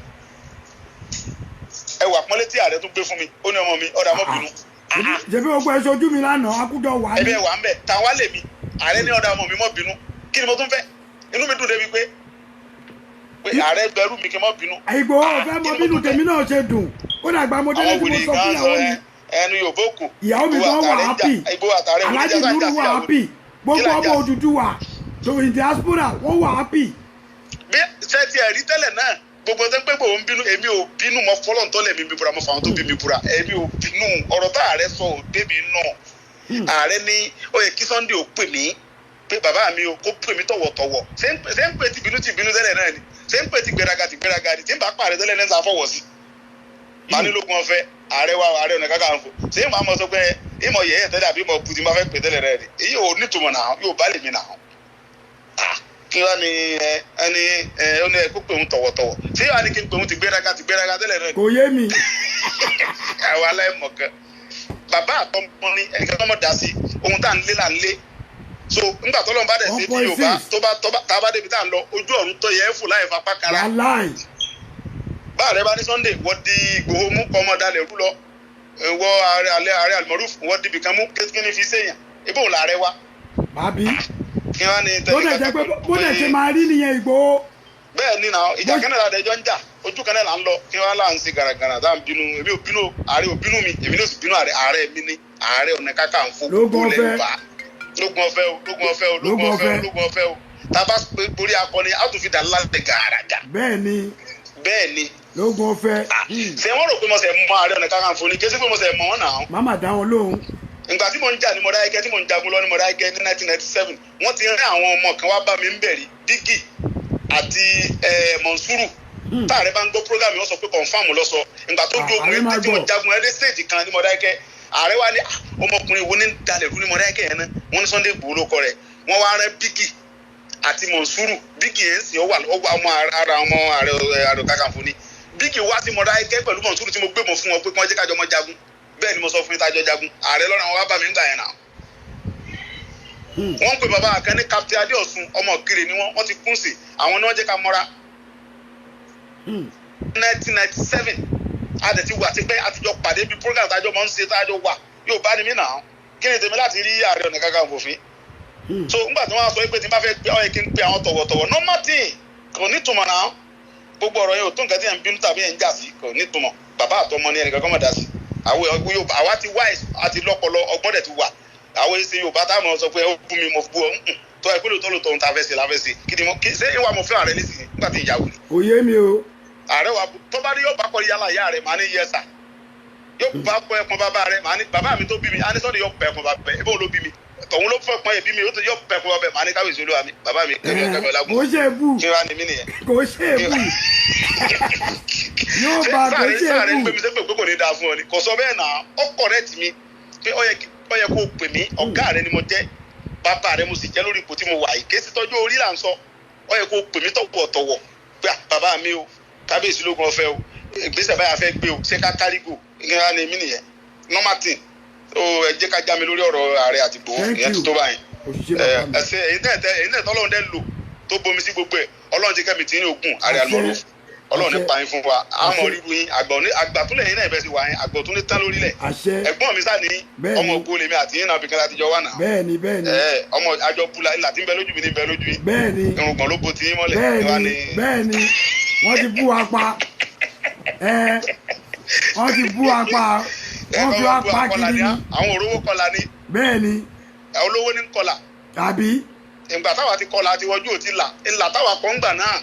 Ẹ wà pọ́nlé tí ààrẹ tún gbé fún mi, ó ní ọmọ mi ọ̀dà mọ́ bínú. Ṣebí gbogbo ẹ ṣojú mi lánàá, akújọ wà ní. Ẹbí ẹ wà ń bẹ, tàwa lè mi. Ààrẹ ní ọ̀dà ọmọ mi mọ́ bínú, kí ni mo tún fẹ́? Inú mi dùn débi pé ààrẹ gbẹrú mi kí n má bínú. Ìgbòho fẹ́ mọ bínú tèmi náà ṣe dùn. Ó dàgbà mo délé tí mo sọ fún ìyàwó mi. Ẹnu yóò kù. Ìyàwó mi gan wà happy. Alhaji Nuru wà happy. Gbogbo ọmọ Odùduwà tó in diaspora wọ́n wà happy. Bí ṣé ti ẹ̀rí tẹ́lẹ̀ náà, gbogbo tó ń pẹ́ gbòó ń bínú, èmi ò bínú, mọ fọlọ́n tọ́lẹ̀ mi búra, mo fà wọn tó bí mi búra, èmi ò bínú. Ọ̀rọ̀ tá ààrẹ sọ ò débi náà. Ààrẹ ní ó yẹ kí Sunday ò pè mí pé bàbá mi ò kó pè mí tọ̀wọ̀tọ̀wọ̀. Ṣé ń pè tìbínú tìbínú tẹ́lẹ̀ náà ni? Ṣé ń pè ti gbéraga ti gbéraga ni? Tí ń bá pààrẹ tẹ́lẹ̀ náà ń sàfọwọ́ sí. Manilógun ọ̀fẹ́ ààrẹ wa, Ààrẹ Ọ̀nà Kakanfò, ṣé ìmọ̀ àmọ́ sọ pé ìmọ̀ yẹ̀yẹ́ tẹ́lẹ̀ àbí ìmọ̀ bùtì máa fẹ́ pè tẹ́lẹ̀ rẹ̀ ni? Èyí ò nítumọ̀ náà, yóò bá lè mi náà. Kí wá ní ẹni ẹ ó ní ẹ kó pè ń tọ̀wọ̀tọ̀wọ̀, ṣé wàá ní kí n pè ń ti gbéraga ti gbéraga tẹ́lẹ̀ rẹ̀ ni? Kò yé mi. Àwọn aláìmọ̀ kan bàbá àtọmọ ní ẹnìkan tó mọ̀ dá sí ohun tá à ń lé là ń lé. So nígbà tó lọ́n bá dẹ̀ sí ti Yorùbá tó bá tá a bá débi tá à ń lọ, ojú ọ̀run tó yẹ é fò láì fapá kara. Bá ààrẹ bá ní Sunday wọ́n di Ìgbòho mú kọ́ ọmọ dalẹ̀ rú lọ, wọ́ ààrẹ Almaroof wọ́n di ibìkan mú, kí ni fi séèyàn ibò òun làárẹ̀ wa. Bàbí bó dẹ̀ jẹ́ pé bó dẹ̀ ṣe máa rí nìyẹn Ìgbòho. Bẹ́ẹ̀ ni náà, ìjà kan náà làdẹjọ́ ń jà, ojú kan náà là ń lọ, kí wọ́n là ń ṣe gàràgàrà tá à ń bínú. Èmi ò bínú, ààrẹ ò bínú mi, èmi náà sì bínú ààrẹ. Ààrẹ mi ni Ààrẹ Ọ̀nà Kakanfò lógún ọ̀fẹ́, lógún ọ̀fẹ́ o, lógún ọ̀fẹ́ o, lógún ọ̀fẹ́ o, lógún ọ̀fẹ́ o. Tá a bá borí akọni, a tún fi dà lálẹ́ gàràgà. Bẹ́ẹ̀ ni. Bẹ́ẹ̀ ni. Lógún ọ̀fẹ́. Ṣé wọ́n rò pé mo ṣe mọ Ààrẹ Ọ̀nà Kakanfò ni? Kí ṣe pé mo ṣe mọ wọn náà. Màmá dá wọn lóhùn. Ìgbà tí mo ń jà ní Mọdákẹ́kẹ́, tí mo ń jagun lọ ní Mọdákẹ́kẹ́ ní 1997, wọ́n ti rán àwọn ọmọ kan wá bá mi ń bẹ̀rí, Dígì àti Mọ̀nsúrù. Táàrẹ bá ń gbọ́ program, wọ́n sọ pé confam lọ sọ. Ìgbà tó dúró ogun tí mo jagun ẹ dé stage kan ní Mọdákẹ́kẹ́, ààrẹ wa ní ọmọkùnrin wo ní dalẹ̀ rú ní Mọdákẹ́kẹ́ yẹn náà, wọ́n ní Sunday Igboho ló kọ rẹ̀. Wọ́n wá rán Dígì àti Mọ̀nsúrù. Dígì yẹn sì ó wà ọmọ ara ọmọ Ààrẹ Ọ̀nà Kakanfò ni. Dígì wá sí Mọdákẹ́kẹ́ pẹ̀lú Mọ̀nsúrù tí mo gbé mọ̀ fún wọn pé kí wọ́n jẹ́ kájọ mọ́ jagun. Bẹ́ẹ̀ ni mo sọ fún yín, tájọ jagun. Ààrẹ lọ́rọ̀ àwọn wá bá mi ń gbà yẹn náà. Wọ́n ń pe bàbá kan ní Captain Adéọ̀sùn, ọmọ Òkèrè ni wọ́n ti kún sí, àwọn ni wọ́n jẹ́ ká mọ́ra. 1997 a dẹ̀ ti wà tipẹ́, àtijọ́ pàdé bíi program tájọ́ mọ́ ń ṣe, tájọ́ wà yóò bá ní mí náà. Kí ni tèmi láti rí Ààrẹ Ọ̀nà Kakanfò fín? So ńgbà tí wọ́n á sọ pé tí n bá fẹ́ pé ó yẹ kí n pe àwọn tọ̀wọ̀tọ̀wọ̀, normal thing, kò ní túmọ̀ náà. Gbogbo ọ̀rọ̀ yẹn ò tó nǹkan tí ẹ̀ ń bínú tàbí ẹ̀ ń jà sí, kò ní túmọ̀. Bàbá àtọmọ ni ẹnìkan kọ́ mọ̀ dá sí. Àwa ti wise, àti lọ́pọlọ, ọgbọ́n dẹ̀ ti wà. Àwọn èsì Yorùbá táwọn sọ pé ó bú mi, mo bú ọ, tó ẹ pé lóòótọ́ lóòótọ́ ohun tá a fẹ́ ṣe la fẹ́ ṣe. Kí ni mo kí ṣé ìwà mo fẹ́ ààrẹ nísìnyí nígbà tí ìyàwó ni. Òye mi o. Ààrẹ wa tó bá rí yóò bá kọ yálà ìyá rẹ, màá ní yẹsà. Yóò bá kọ ẹpọn bàbá rẹ, màá ní bàbá mi tó bí mi, á ní sọ́dọ̀ yóò pẹ ẹpọn bàbá ẹ, ebó ló bí mi. Tọ̀hún ló fẹ́ pọn ẹbí mi, yóò pẹ ẹpọn bàbá ẹ, màá ní káwé ìṣolúwa mi, bàbá mi kẹ́mi ọlágùn. Kò ṣe é bú. Kí wàá ní mí nìyẹn. Kò ṣe é bú. Yóò bá kò ṣe é bú. Sáré ń pè mí sẹ́pẹ̀ pé kò ní dáa fún ọ ni. Kò sọ bẹ́ẹ̀ náà, ó correct mi pé ó yẹ kó o pè mí, ọ̀gá rẹ ni mo jẹ́, bàbá rẹ mo sì jẹ́ lórí ipò tí mo wà yìí. Kéésì tọ́jú orí là ń sọ, ó yẹ kó o pè mí tọ̀wọ̀tọ̀wọ̀ pé bàbá mi o, kábíyèsí lógun ọ̀fẹ́ o, ìgbésẹ̀ báyà fẹ́ gbé o, ṣé ká kárígò, ìgbéra ni mí nìyẹn. Normal thing. Ó ẹ jẹ́ ká já mi lórí ọ̀rọ̀ ààrẹ àti Ìgbòho, ìyẹn tó báyìí. Ẹ ṣe èyí náà tọ́lọ́run dẹ́ lò tó bomi sí gbogbo ẹ̀, Ọlọ́run ti kẹ́mi tí ní ogun Ààrẹ Almaroof. Ọlọ́run ní pa yín fún wa, àmọ́ ríru yín, àgbà tún lẹ́yìn náà ìfẹ́ sí wa yín, àgbà tún ní tán lórílẹ̀. Ẹ̀gbọ́n mi sá ní ọmọ ògo lèmi àti yín náà bìkan láti jọ wà náà. Bẹ́ẹ̀ni bẹ́ẹ̀ni. Ọmọ àjọ bula ilà tí ń bẹ lójú mi ní bẹ lójú yín. Bẹ́ẹ̀ni. Irùngbọ̀n ló bo ti yín mọ́lẹ̀. Bẹ́ẹ̀ni bẹ́ẹ̀ni, wọ́n ti bú wa pa. Wọ́n ti bú wa pa. Wọ́n fi wá pa kiri ni. Àwọn òróró kọlà ni. Bẹ́ẹ̀ni. Olówó ní kọlà. Tàbí. Ìgbà táwa ti kọlà àti wọjú ò ti là, ìlà táwa kọ́ ń gbà náà.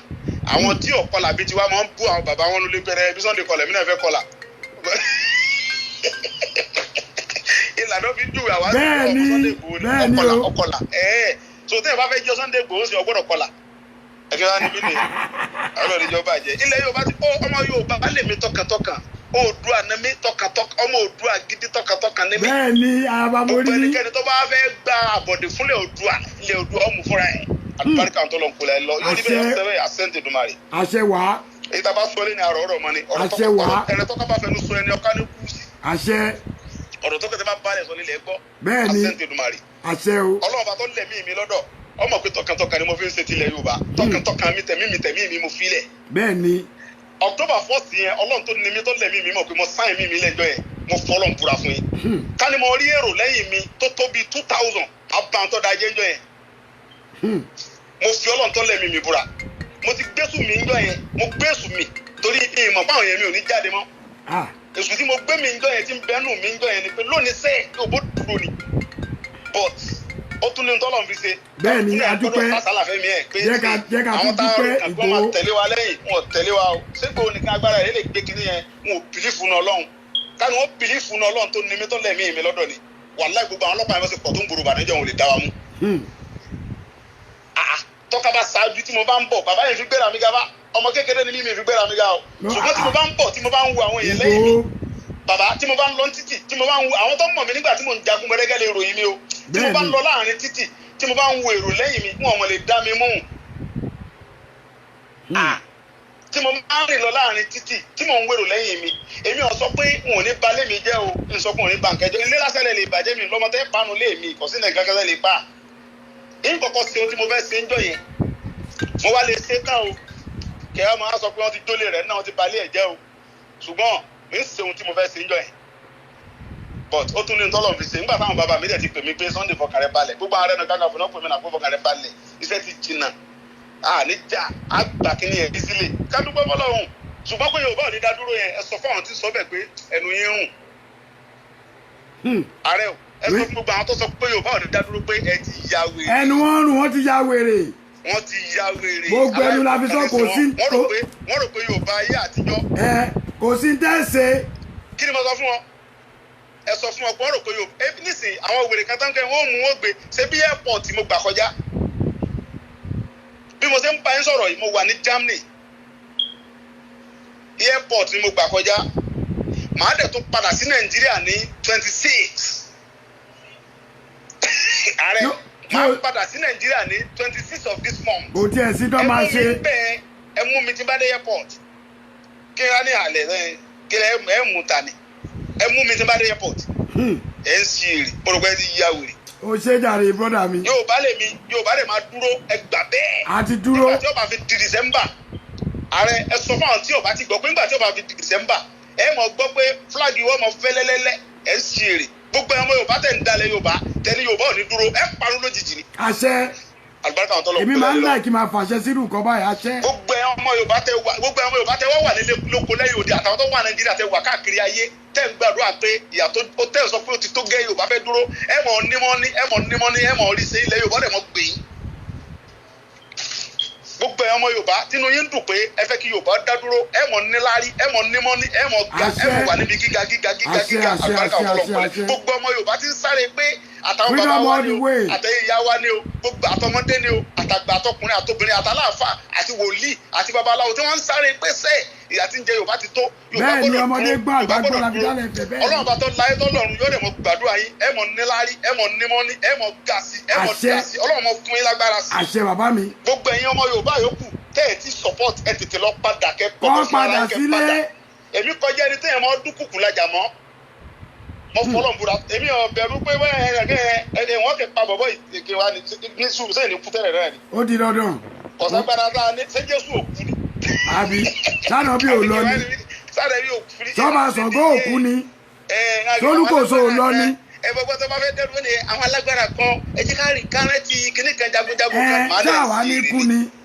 Àwọn tí ò kọlà bíi tiwa máa ń bú àwọn bàbá wọn lólé pẹrẹ bí Sunday kọlà, èmi náà fẹ́ kọlà. Ìlànà fi júwe àwa sí ọmọ Sunday Igboho ni ọkọlà ọkọlà. So tẹ́ ẹ bá fẹ́ jọ Sunday Igboho sí ọgbọ́dọ̀ kọlà. Ẹ̀kẹ́ wa ni mí nìyẹn. Ọlọ́run ìjọba jẹ́. Ilẹ̀ Yorùbá ti ọmọ Yorùbá lè mi tọkàntọkàn. Oòduà ni mí tọkàntọkàn, ọmọ Oòduà gidi tọkàntọkàn ni mí. Bẹ́ẹ̀ni, àbámọ́rí. Gbogbo ẹnikẹ́ni tó bá fẹ́ gba àbọ̀dé fúnlẹ̀ Oòduà, ilẹ̀ Oòduà ọmọ fúnra ẹ̀. Àlùbáríkà tó lọ ń kulẹ̀ lọ. Yóò ní bẹ́ẹ̀ sẹ́wẹ́ àṣẹ́ǹtì Èdùmàrè. Àṣẹ wá. Èyí tá a bá sọ lé ní àrọ̀ ọ̀rọ̀ mọ́ ni. Àṣẹ wá. Ẹ̀rẹ̀ tọ́ka bá fẹnu sọ ẹni ọ̀ká ní kú sí. Àṣẹ. Ọ̀rọ̀ tó kẹtẹ bá balẹ̀ sọ nílẹ̀ gbọ́. Bẹ́ẹ̀ni. Àṣẹ́ǹtì Èdùmàrè. Àṣẹ o. Ọlọ́run bá tó lẹ̀mí mi lọ́dọ̀. Ọmọ pé tọkàntọkàn ni mo fi ń ṣe tilẹ̀ Yorùbá. Tọkàntọkàn mi tẹ̀mí mi tẹ̀mí mi mo fi lẹ̀. Bẹ́ẹ̀ni. October 1st yẹn, Ọlọ́run tó ní mi tó lẹ̀mí mi mọ̀ pé mo sáyìn mi lẹ́jọ́ yẹn, mo fọlọ́n búra fún yín. Ká ní mo rí èrò lẹ́yìn mi tó tó bíi 2000 abantọ́ da jẹ́jọ́ yẹn. Mo fi Ọlọ́run tó lẹ́mìí mi búra, mo ti gbésù mi ń jọ yẹn, mo gbésù mi torí ìmọ̀ fáwọn yẹn, mi ò ní jáde mọ́. Ah. Èsù tí mo gbé mi ń jọ yẹn, tí ń bẹ́nu mi ń jọ yẹn ni pé lónìí sẹ́ẹ̀ yóò bó dúró ni, but ó tún ní tọ́lọ̀ fi ṣe. Bẹ́ẹ̀ ni, Ní a dúpẹ́. àgbọ̀dọ̀ pásálà fẹ́mi ẹ̀ pé Jẹ́ ká àwọn tún táwọn dúpẹ́, kan máa Ìgbòho. tẹ̀lé wa lẹ́yìn, wọn ò tẹ̀lé wa o. Ṣégbó nìkan agbára rẹ̀ lè gbé kinní yẹn? Wọn ò believe nínú Ọlọ́run. Káni wọn believe nínú Ọlọ́run tó ní mi, tó lẹ̀mí mi lọ́dọ̀ ni, wàláì, gbogbo àwọn ọlọ́pàá yẹn wọ́n sì pọ̀ tó ń gbòòrò Ìbàdàn, wọn ò lè dá wa mú. Ah, tọ́ka bá ṣáájú tí mo bá ń bọ̀, bàbá yẹn fi gbéra mi ga bá ọmọ kékeré ni mí, mi fi gbéra mi ga o. No, Ṣùgbọ́n tí mo ah. bá ń bọ̀, tí mo bá ń wo àwọn èèyàn lẹ́yìn mi, Ìgbòho. bàbá, tí mo bá ń lọ ní títì, tí mo bá ń wo àwọn tó mọ̀ mí nígbà tí mo ń jagun mẹ́rẹ́gẹ́ lè ròyìn mi o, tí mo bá ń Bẹ́ẹ̀ni. lọ láàrin títì, tí mo bá ń wo èrò lẹ́yìn mi, wọn ò mọ̀ lè dá mi mú. Ah, tí mo máa ń rìn lọ láàrin títì, tí mo ń wèrò lẹ́yìn mi, èmi ò sọ pé n ò ní balẹ̀ mi jẹ́ o, n sọ pé n ò ní ba nǹkan jẹ́. Ilé lásán lè bàjẹ́ mi lọ́mọ tẹ́ panu lé mi, kò sí ní nǹkan kan lè pa n kọ́kọ́ ṣe ohun tí mo fẹ́ ṣe ń jọ yẹn. Mo wá lè ṣe tán o, kẹ́ ẹ máa sọ pé wọ́n ti jólè rẹ̀ náà, wọ́n ti balẹ̀ ẹ̀ jẹ́ o, ṣùgbọ́n mi ń ṣe ohun tí mo fẹ́ ṣe ń jọ yẹn. But ó tún ní tọ́lọ̀ fi ṣe nígbà táwọn bàbá mi dẹ̀ ti pè mí pé Sunday, fọkàn rẹ balẹ̀. Gbogbo ààrẹ náà kankan fún náà pè mí náà pé fọkàn rẹ balẹ̀, iṣẹ́ ti jìnnà, àníjà àgbà kínní yẹn easily, ká dúpẹ́ fọlọ́run. Ṣùgbọ́n pé Yorùbá ò ní dá dúró yẹn, ẹ sọ fún àwọn tí ń sọ bẹ́ẹ̀ pé ẹnu yín rùn. Ààrẹ o, ẹ sọ fún gbogbo àwọn tó sọ pé Yorùbá ò ní dá dúró pé ẹ ti ya wèrè. Ẹnu wọn rùn, wọn ti ya wèrè. Wọ́n ti ya wèrè. Gbogbo ẹnu la fi sọ, kò sí- Wọ́n rò pé Yorùbá ayé àtijọ́. Ẹ kò sí tẹ́sẹ̀. Kí ni mo sọ fún wọn? Ẹ sọ fún wọn pé wọ́n rò pé Yorùbá ẹ nísìnyí, àwọn wèrè kan tán kẹ́ wọ́n mú wọn gbé ṣé bí airport mo gbà kọjá. Bí mo ṣe ń bá yín sọ̀rọ̀ yìí, mo wà ní Germany, airport ni mo gbà kọjá. Màá dẹ̀ tún padà sí Nàìjíríà ní 26, ààrẹ. Màá padà sí Nàìjíríà ní 26 of this month. Kò tiẹ̀ sí tó máa Ẹ mú ṣe. mi bẹ́ẹ̀, ẹ mú mi tí bá dé airport. Kí ẹ ní àlẹ́ ẹ, kí ẹ mú ta ni? Ẹ mú mi tí bá dé airport. Ẹ ń ṣe èrè, mo rò pé ẹ ti ya wèrè. Ó ṣe jàre, brother mi. Yorùbá lè mi, Yorùbá lè máa dúró, ẹ gbà bẹ́ẹ̀. A ti dúró. Nígbà tí ó bá fi di December, ààrẹ, ẹ sọ fún àwọn tí ó bá ti gbọ́ pé nígbà tí ó bá fi di December, ẹ mọ̀ gbọ́ pé flag wọ́n mọ̀ fẹ́lẹ́lẹ́lẹ́. Ẹ ń ṣe èrè. Gbogbo ẹmọ Yorùbá tẹ̀ ń dalẹ̀ Yorùbá tẹ̀lé, Yorùbá ò ní dúró, ẹ parun lójijì ni. Àṣẹ. Àlùbáríkà àwọn tọ́lọ̀. Èmi máa ń láì kí n máa fàṣẹ sírù nǹkan báyìí, àṣẹ. Gbogbo ẹ ọmọ Yorùbá tẹ wá wà nílé lóko lẹ́yìn òde, àtàwọn tó wà Nàìjíríà, tẹ wà káàkiri ayé, tẹ ń gbàdúrà pé ìyà tó ó tẹ sọ pé ó ti tó gẹ́, Yorùbá fẹ́ dúró, ẹ mọ̀ nímọ̀ ní, ẹ mọ̀ nímọ̀ ní, ẹ mọ̀ rí ṣe, ilẹ̀ Yorùbá dẹ̀ mọ̀ gbé yín. Gbogbo ẹ ọmọ Yorùbá tínú yín dùn pé ẹ fẹ́ kí Yorùbá dá dúró, ẹ mọ̀ níláárí, ẹ mọ̀ nímọ̀ ní, ẹ mọ̀ ga, ẹ Àṣẹ. mọ̀ wà níbi gíga gíga gíga Àṣẹ, gíga. àṣẹ, Àlùbáríkà àṣẹ, ọ̀pọ̀lọpọ̀. àṣẹ, àṣẹ. Gbogbo ọmọ Yorùbá ti ń sáré pé àtàwọn bàbá Freedom wa all ni the o, way. àtẹ̀yìn ìyá wa ni o, gbogbo àtọmọdé ni o, àtàgbà, àtọkùnrin, àtobìnrin, àtàláàfà àti wòlíì àti babaláwo tí wọ́n ń sáré pé sẹ́ ìyà tí ń jẹ Yorùbá ti tó, Yorùbá Bẹ́ẹ̀ ni, gbọ́dọ̀ ọmọdé dúró, gbọ́, àgbà Yorùbá gbọ́ gbọ́dọ̀ la fi dúró. dálẹ̀ fẹ̀, bẹ́ẹ̀ ni. Ọlọ́run bá tó láyé tó lọ́run yóò dẹ̀ mọ gbàdúrà yín. Ẹ mọ̀ níláárí, ẹ mọ̀ nímọ́ní, ẹ mọ̀ ga sí, ẹ mọ̀ Àṣẹ. dá sí. Ọlọ́run mọ̀ fún yín lágbára sí. Àṣẹ, bàbá mi. Gbogbo ẹ̀yin ọmọ Yorùbá yòókù tẹ́ ẹ̀ ti support, ẹ tètè lọ padà, kẹ́ Kọ́ fún ara padà yín, kẹ́ sílé. padà. Èmi kọjá ẹni téèyàn máa dúnkùkù lajà mọ́. Mo fọlọ́ búra, èmi ò bẹ̀rù pé wẹ́n ẹ̀ ẹ̀ ẹ̀ wọ́n kẹ́ pa bọ̀bọ̀ ìké wa ní sùúrù sẹ́yìn ní kú tẹ́lẹ̀ rẹ̀ ni. Ó di dandan. Ọ̀sángbára tá a ní, ṣé Jésù òkú ni? Àbí sànà bí ò lọ ni? Sáré bí òkú ni. Sọ́ba Ṣàngó òkú ni? Sólúkòso ò lọ ni? Ẹ gbogbo tó bá fẹ́ dẹ́rù ní àwọn alágbára kan, ẹ jẹ́ ká rí kárẹ́tì kíní kan, jagunjagun Ẹ kan, màá dẹ̀ sáà wá ní sí kú ni?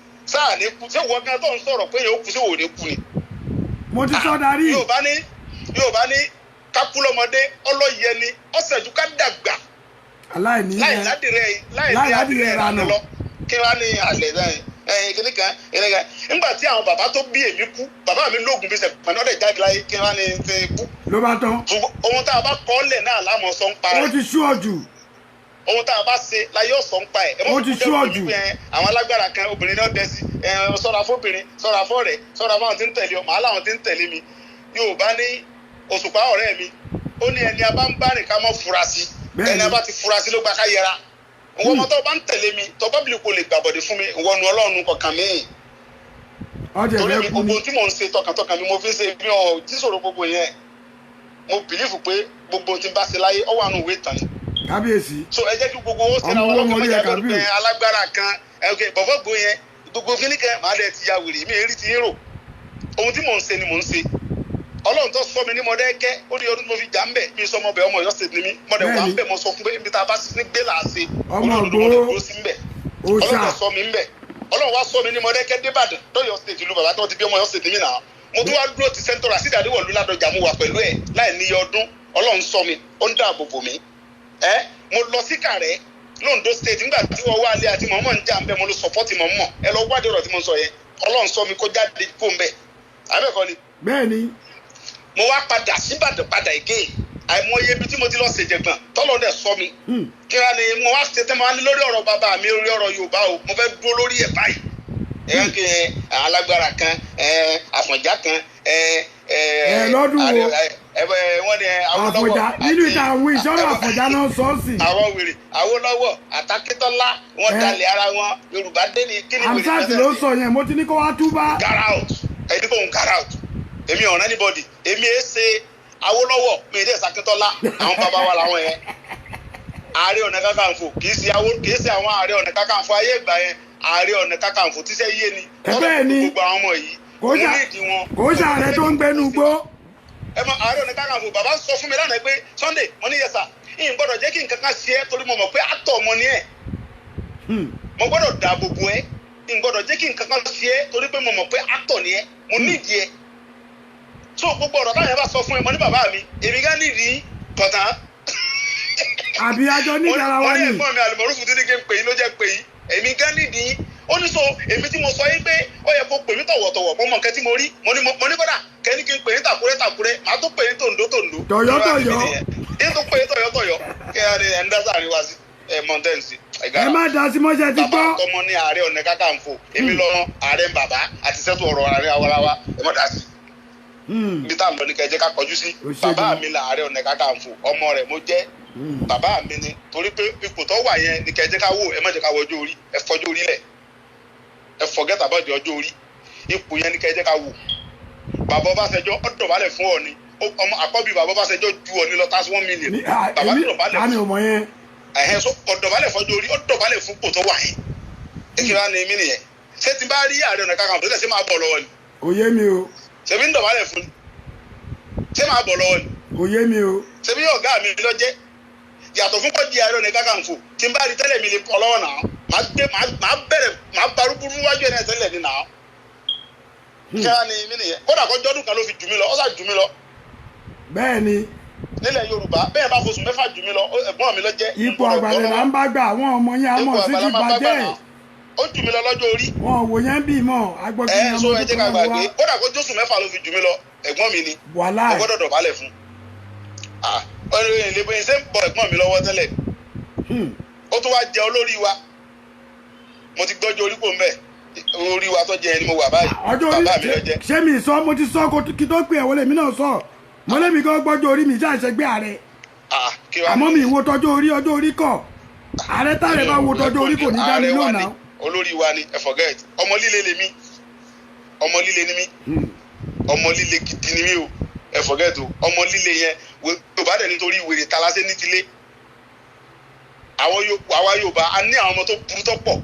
Sáà ní kú. Ṣé wọ́n gan tó ń sọ̀rọ̀ pé yóò kú, ṣé wò ní kú ni? Mo ti sọ darí. Yorùbá ní kákú lọ́mọdé ọlọ́yẹ ni ọ̀sẹ̀jú ká dàgbà Aláìní láì yẹn ládìrẹ láì láì ní ládìrẹ adìrẹ ranà. lọ. Kí wàá ní àlẹ náà ẹyìn kíní kan kíní kan, nígbà tí àwọn bàbá tó bí èmi kú, bàbá mi lóògùn bí sẹpẹ náà dẹ̀ jáde láyé, kí wàá ní ti kú? Ló bá tán. Ṣùgbọ́n ohun tá a bá kọ́ lẹ̀ náà lámọ̀ sọ ń pa Ó rẹ̀. ti sú ọ jù. Ohun tá a bá ṣe láyé ọ̀sán ń pa ẹ̀. Ó ti sú ọ jù. Àwọn alágbára kan, obìnrin náà dẹ́ sí ẹ, ṣọ́ra fóbìnrin, ṣọ́ra fọ́rẹ̀, ṣọ́ra fáwọn tí ń tẹ̀lé ọ, màá láwọn tí ń tẹ̀lé mi. Yorùbá ní òṣùpá ọ̀rẹ́ mi, ó ní ẹni a bá ń bá rìn ká mọ́ fura sí. Ẹni a bá ti fura sí ló gba ká yẹra. Ìwọ ọmọ tó bá ń tẹ̀lé mi, tó bá bìlì kò lè gbàbọ̀dé fún mi, ìwọ nu Ọlọ́run kọ̀ọ̀kan mi. Ọjọ́ Torí ìfẹ́ mi kú ni. gbogbo tí mò ń ṣe, tọkàntọkàn mi mo fi ń ṣe. Mi ò tí sọ̀rọ̀ gbogbo yẹn. Mo believe pé gbogbo tí n bá ṣe láyé, ó wà nù ìwé ìtàn ni. Kábíyèsí. So ẹ jẹ́ kí gbogbo owó síra Ọmọ wọn owó lọ́kàn mọ̀lẹ́ mọ́jà lórí Kabiru. pé alágbára kan ẹ, ok, bọ̀bọ̀ gbó yẹn, gbogbo kíní kan, màá dẹ̀ ti ya wèrè mi èrí ti ń rò. Ohun tí mò ń ṣe ni mò ń ṣe. Ọlọ́run tó sọ mi ní Mọdákẹ́kẹ́, ó ní ọdún tí mo fi jà ń bẹ̀, mi sọ ọmọ bẹ̀, ọmọ Ọ̀yọ́ State ni mí. Mọ̀dẹ̀ wà ń Bẹ́ẹ̀ni. bẹ̀, mo sọ fún pé ibi tá a bá ní gbé là á ṣe. Ọmọ Olódodo mo lè Ìgbòho. dúró sí ń bẹ̀. Òòṣà. Ọlọ́run tó sọ mi ń bẹ̀. Ọlọ́run wá sọ mi ní Mọdákẹ́kẹ́ débàdàn lọ́yọ̀ state, ìlú bàbá tí wọ́n ti bí ọmọ Ọ̀yọ́ state mi náà. Mo tún wá dúró ti Senator Rasheed Adéwọ̀lú Ládọjà, mo wà pẹ̀lú ẹ̀ láì níye ọdún. Ọlọ́run sọ mi, ó ń dáàbò bò mí. Ẹ mo lọ sí Kàrẹ́ l'Ondo State nígbà tí wọ́n wá alẹ́ àti mọ̀mọ́ ń jà ń bẹ́, mo lọ support mọ̀mọ́. Ẹ lọ wádìí ọ̀rọ̀ tí mo sọ yẹn. Ọlọ́run sọ mi kó jáde kó ń bẹ̀ abẹ́ẹ̀kọ́ ni. Bẹ́ẹ̀ ni. Mo wá padà síbàdàn padà again. Àìmọye ibi tí mo ti lọ ṣèjẹ̀gbọ̀n tọ́lọ́ dẹ̀ sọ mi. Kíra ni mo wá ṣe tẹ́ mo wá ní lórí ọ̀rọ̀ bàbá mi, lórí ọ̀rọ̀ Yorùbá o, mo fẹ́ dúró lórí ẹ̀ báyìí. Ẹ kí ẹ alágbára kan, ẹ Àfọ̀njá kan, ẹ ẹ Ẹ, lọ́dún wo? Ẹ wọ́n ní Awólọ́wọ̀. Àfọ̀njá nínú ìta àwọn ìṣọ́rọ̀ Àfọ̀njá náà sọ́ọ̀sì. Àwọn wèrè Awólọ́wọ̀ àtàkítọ́lá wọ́n Ẹ. dalẹ̀ ara wọn. Yorùbá dé ní kí ni wèrè Hamzat ló sọ yẹn, mo ti ní kó wá túbá. Get out! Ẹni kò ń get out. Èmi ọ̀rẹ́ anybody, èmi ẹ ṣe Awólọ́wọ̀, mi ì dẹ́ Sakíntọ́lá. Àwọn bàbá wa làwọn yẹn. Ààrẹ Ọ̀nà Kakanfò kì í ṣe awó, kì í ṣe àwọn Ààrẹ Ọ̀nà Kakanfò ayé ìgbà yẹn. Ààrẹ Ọ̀nà Kakanfò tíṣẹ́ yé ni. Ẹ bẹ́ẹ̀ ni. Gbogbo àwọn ọmọ yìí Kò mo ṣà- ní ìdí wọn. Kò ṣàárẹ̀ tó ń gbẹnu gbó. Ẹ mọ Ààrẹ Ọ̀nà Kakanfò, bàbá sọ fún mi lánàá pé, "Sunday," mo ní, "Yes sir." "Ìyìn gbọ́dọ̀ jẹ́ kí nǹkan kan ṣe é torí mo mọ̀ pé àtọ̀ ọmọ ni ẹ̀. Mo gbọ́dọ̀ dáàbò bò ẹ́. N gbọ́dọ̀ jẹ́ kí nǹkan kan ṣe é torí pé mo mọ̀ pé actor ni ẹ́. Mo nídìí ẹ." So gbogbo ọ̀rọ̀ táwọn yẹn bá sọ fún ẹ, mo ní bàbá mi, èmi gán nídìí kọ̀tàn. Àbí àjọ nídìí ara wa Wọ́n ní ni. ẹ̀gbọ́n mi Àlùmọ̀rúfù tí ní kí n pè yín ló jẹ́ pè yín. Èmi gán nídìí. Ó ní so èmi tí mo sọ yín pé ó yẹ kó pè mí tọ̀wọ̀tọ̀wọ̀, mo mọ nǹkan tí mo rí. Mo ní kódà kẹ́ni kí n pè yín tàkúrẹ́ tàkúrẹ́, màá tó pè yín tòǹdó tòǹdó. Tọ̀yọ́tọ̀yọ́. Yín tó pè yín tọ̀yọ́tọ̀yọ́ kí ẹ ń dá sáàrin wá sí ẹ mọ̀ntẹ́ǹsì. Ẹ má dá sí mọ́ṣẹ́ ti Bàbá gbọ́. àtọmọ ní Ààrẹ Ọ̀nà Kakanfò, èmi lọ́rọ̀ ààrẹ ń bàbá àti sẹ́tù ọ̀rọ̀ ààrẹ awarawa. Ẹ mọ̀ dá sí. Ibi tá à ń lọ ní kẹjẹ ká kọjú sí. Ó ṣe Bàbá gan. mi là Ààrẹ Ọ̀nà Kakanfò, ọmọ rẹ̀ mo jẹ́. Bàbá mi ni torí pé ipò tó wà yẹn ní kẹjẹ ká wò. Ẹ má jẹ́ ká wọ ọjọ́ orí. Ẹ fọjọ́ orí lẹ̀, ẹ forget about the ọjọ́ orí. Ipò yẹn ní kẹjẹ ká wò. Bàbá Ọbásanjọ́, ó dọ̀bálẹ̀ fún Ọọ̀ni. Ọmọ àkọ́bí bàbá Ọbásanjọ́ ju Ọọ̀ni lọ, that's 1 million. Ní à, Bàbá èmi dọ̀bálẹ̀ tani fún ò mọ̀ yẹn. Ẹ̀hẹ́n, so ọ̀dọ̀bálẹ̀ fọjọ́ orí, ó dọ̀bálẹ̀ fún ipò tó wà yẹn. Kí wàá ní mí nìyẹn? Ṣé tí n bá rí Ààrẹ Ọ̀nà Kakanfò tó tẹ̀, ṣé máa bọ̀ lọ́wọ́ ni? Kò yé mi o. Ṣebí ń dọ̀bálẹ̀ fún ni, ṣé máa bọ̀ lọ́wọ́ ni? Kò yé mi o. Ṣebí ọ̀gá mi lọ́jẹ́ yàtọ̀ fún kọ́jí Ààrẹ Ọ̀nà Kakanfò, tí n bá rí tẹ́lẹ̀ mi lè kọ́ lọ́wọ́ náà, máa gbé, máa bẹ̀rẹ̀, máa barúburú wájú ẹ̀ náà tẹ́lẹ̀ ní náà. Kí wàá ní mí nìyẹn? Kódà kó jọ́dún kan ló fi jù mí lọ, ó sà jù mí lọ Bẹ́ẹ̀ ni. nílẹ̀ Yorùbá. Bẹ́ẹ̀ bá fosùn 6 jù mí lọ, ẹ̀gbọ́n mi lọ́jẹ́. Ipò àgbàlẹ̀ là ń bá gbà, àwọn ọmọ yẹn á mọ̀ sí ti bàjẹ́. Ó jù mí lọ lọ́jọ́ orí. Wọn ò wò yẹn bí mọ́ agbọ́kí Ẹ ni so ọmọ ẹ tó jẹ́ ká kọ́ gbàgbé. wá. Kódà kó jósù 6 ló fi jù mí lọ, ẹ̀gbọ́n mi ni. Wàhálà. Mo gbọ́dọ̀ dọ̀bálẹ̀ fún. Ah, ọ̀rẹ́ ìlẹ̀ bóyá ṣé ń bọ ẹ̀gbọ́n mi lọ́wọ́ tẹ́lẹ̀. Ó tún wá jẹ olórí wa. Mo ti gbọ́jọ́ orí kò ń bẹ̀. Orí wa tó jẹ ẹni mo wà báyìí. Ọjọ́ orí. Bàbá mi ló jẹ. Ṣé mi sọ, mo ti sọ kí tó pè ẹ́ wọlé mi náà sọ, mo lé mi kọ́ gbọ́jọ́ orí mi ṣàṣẹgbé ààrẹ. Ah, kí wàá Àmọ́ mi ìwo tọjọ́ orí, ọjọ́ orí kọ̀. Ààrẹ tààrẹ bá wo tọjọ́ orí kò ní dá mi Ààrẹ wa lónà. ni, olórí wa ni. Ẹ forget. Ọmọ líle lèmi, ọmọ líle ni mí, ọmọ líle gidi ni mí o. Ẹ forget o. Ọmọ líle yẹn Yorùbá dẹ̀ nítorí wèrè talasé ní tilé. Àwọn àwa Yorùbá a ní àwọn ọmọ tó burú tó pọ̀.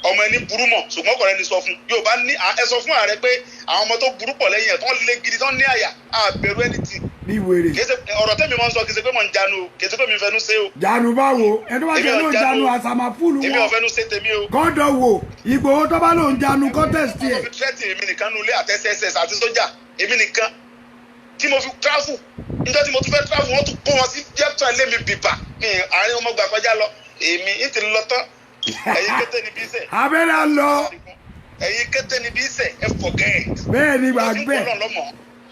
Ọmọ ẹni burú mọ̀, ṣùgbọ́n kọ̀ọ̀rẹ́ ni sọ fún Yorùbá ní ẹ sọ fún ààrẹ pé àwọn ọmọ tó burú pọ̀ lẹ́yìn ẹ̀ tó ń le gidi, tó ń ní àyà, á bẹ̀rù anything. Bí wèrè. Kì í ṣe ọ̀rọ̀ tẹ́mi máa ń sọ, kì í ṣe pé mò ń jánu o, kì í ṣe pé mi fẹnu ṣe o. Jánu báwo? Ẹni tó bá Èmi jẹ́ ò ló ń jánu. jánu àsàmà fúlù Èmi ò wọn. fẹnu ṣe tèmi o. Kọ́dọ̀ wò Ìgbòho tó bá lóun jánu contest Mo ẹ̀. fi threaten èmi nìkan nulẹ̀ àti SSS àti sójà, èmi nìkan tí mo fi travel. Níjọ́ tí mo tún fẹ́ travel, wọ́n tún kó wọn sí jẹ́pítọ̀ ilé mi bìbà ní àárín ọmọ gbà kọjá lọ. Èmi ń ti lọ tán. Ẹ̀yin kété níbi iṣẹ́. Abẹ́rẹ́ á lọ. Ẹ̀yin kété níbi iṣẹ́, ẹ forget. Bẹ́ẹ̀ ni, gbà bẹ́ẹ̀. Ọlọ́run lọ́mọ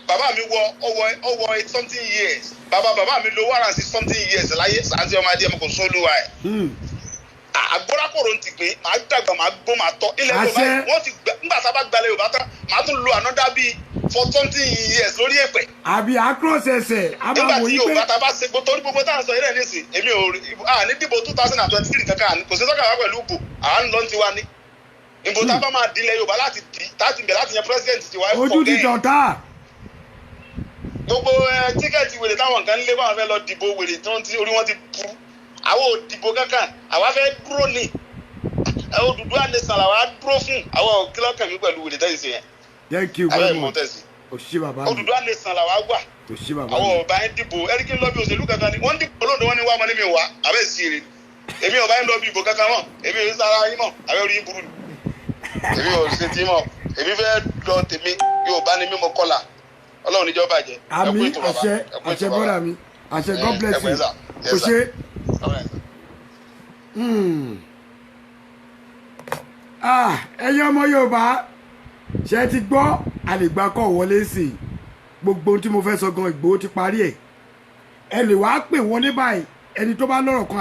bàbá mi wọ ọwọ́ ọwọ́ 80 something years. Bàbá bàbá mi lo 160 something years láyé. Sàǹtí ọmọ adé ọmọ kò sólúwa ẹ̀. Àgbórákòrò ń ti gbìn, màá dàgbà, màá gbó, màá tọ́ ilẹ̀ Yorùbá Àṣẹ. yìí, wọ́n ti gbà. Nígbà tá a bá gbalẹ̀ Yorùbá tán, màá tún lo another bíi 4 something years lórí èpè. Àbí across ẹsẹ̀ a máa Nígbà wò tí yí pé Yorùbá tá a bá ṣe torí gbogbo tá à ń sọ yìí nísìn, èmi ò rí à ní dìbò 2023 kankan. Àní kò sí sọ́kà wá pẹ̀lú ìbò, à ń lọ tiwa ní ìbò tá a bá máa dilẹ̀ Yorùbá láti di láti bẹ̀ láti yan president tiwa, ẹ Ojú ti forget. dọ̀tá. Gbogbo ẹ ticket wèrè táwọn nǹkan lé báwọn fẹ́ lọ dìbò wèrè tí wọ́n ti orí wọn ti burú. Àwọn ò dìbò kankan, àwa fẹ́ dúró ní Odùduwà nation làwa dúró fún. Àwọn ò kílọ̀kàn mi pẹ̀lú wèrè tẹ́sí yẹn. Thank you Abẹ́ very ìmọ̀ much. tẹ̀sí. O ṣé bàbá mi. Odùduwà nation làwa wà. O ṣé bàbá Àwọn mi. ọba yẹn dìbò ẹ̀ríkì lọ bí òṣèlú kankan ni wọ́n dìbò lóńdó, wọn ni wà mọ́ ní mi wá abẹ́ sí rè. Èmi ọba yẹn lọ bí ìbò kankan mọ́, èmi ò sára yín mọ́, abẹ́ orí yín burú ni. Èmi ò ṣe tí mọ̀, èmi fẹ́ lọ tèmi. Yorùbá ni mímọ kọ́là, Ọlọ́run níjọ́ bàjẹ́. Ẹ kú Àmín. Ètò, bàbá. Àṣẹ. Ẹ kú ètò, Àṣẹ. Bàbá. Brother mi, àṣẹ. God bless Ẹ pẹ̀lẹ́ you. Sir. Kò Yes, sir. ṣe. All right, sir. Ah, ẹ̀yin ọmọ Yorùbá, ṣe ti gbọ́ àlègbà kọ̀ wọlé sí i. Gbogbo ohun tí mo fẹ́ sọ gan, Ìgbòho ti parí ẹ̀. Ẹ lè wá pè wọlé báyìí, ẹni tó bá lọ́rọ̀ kan.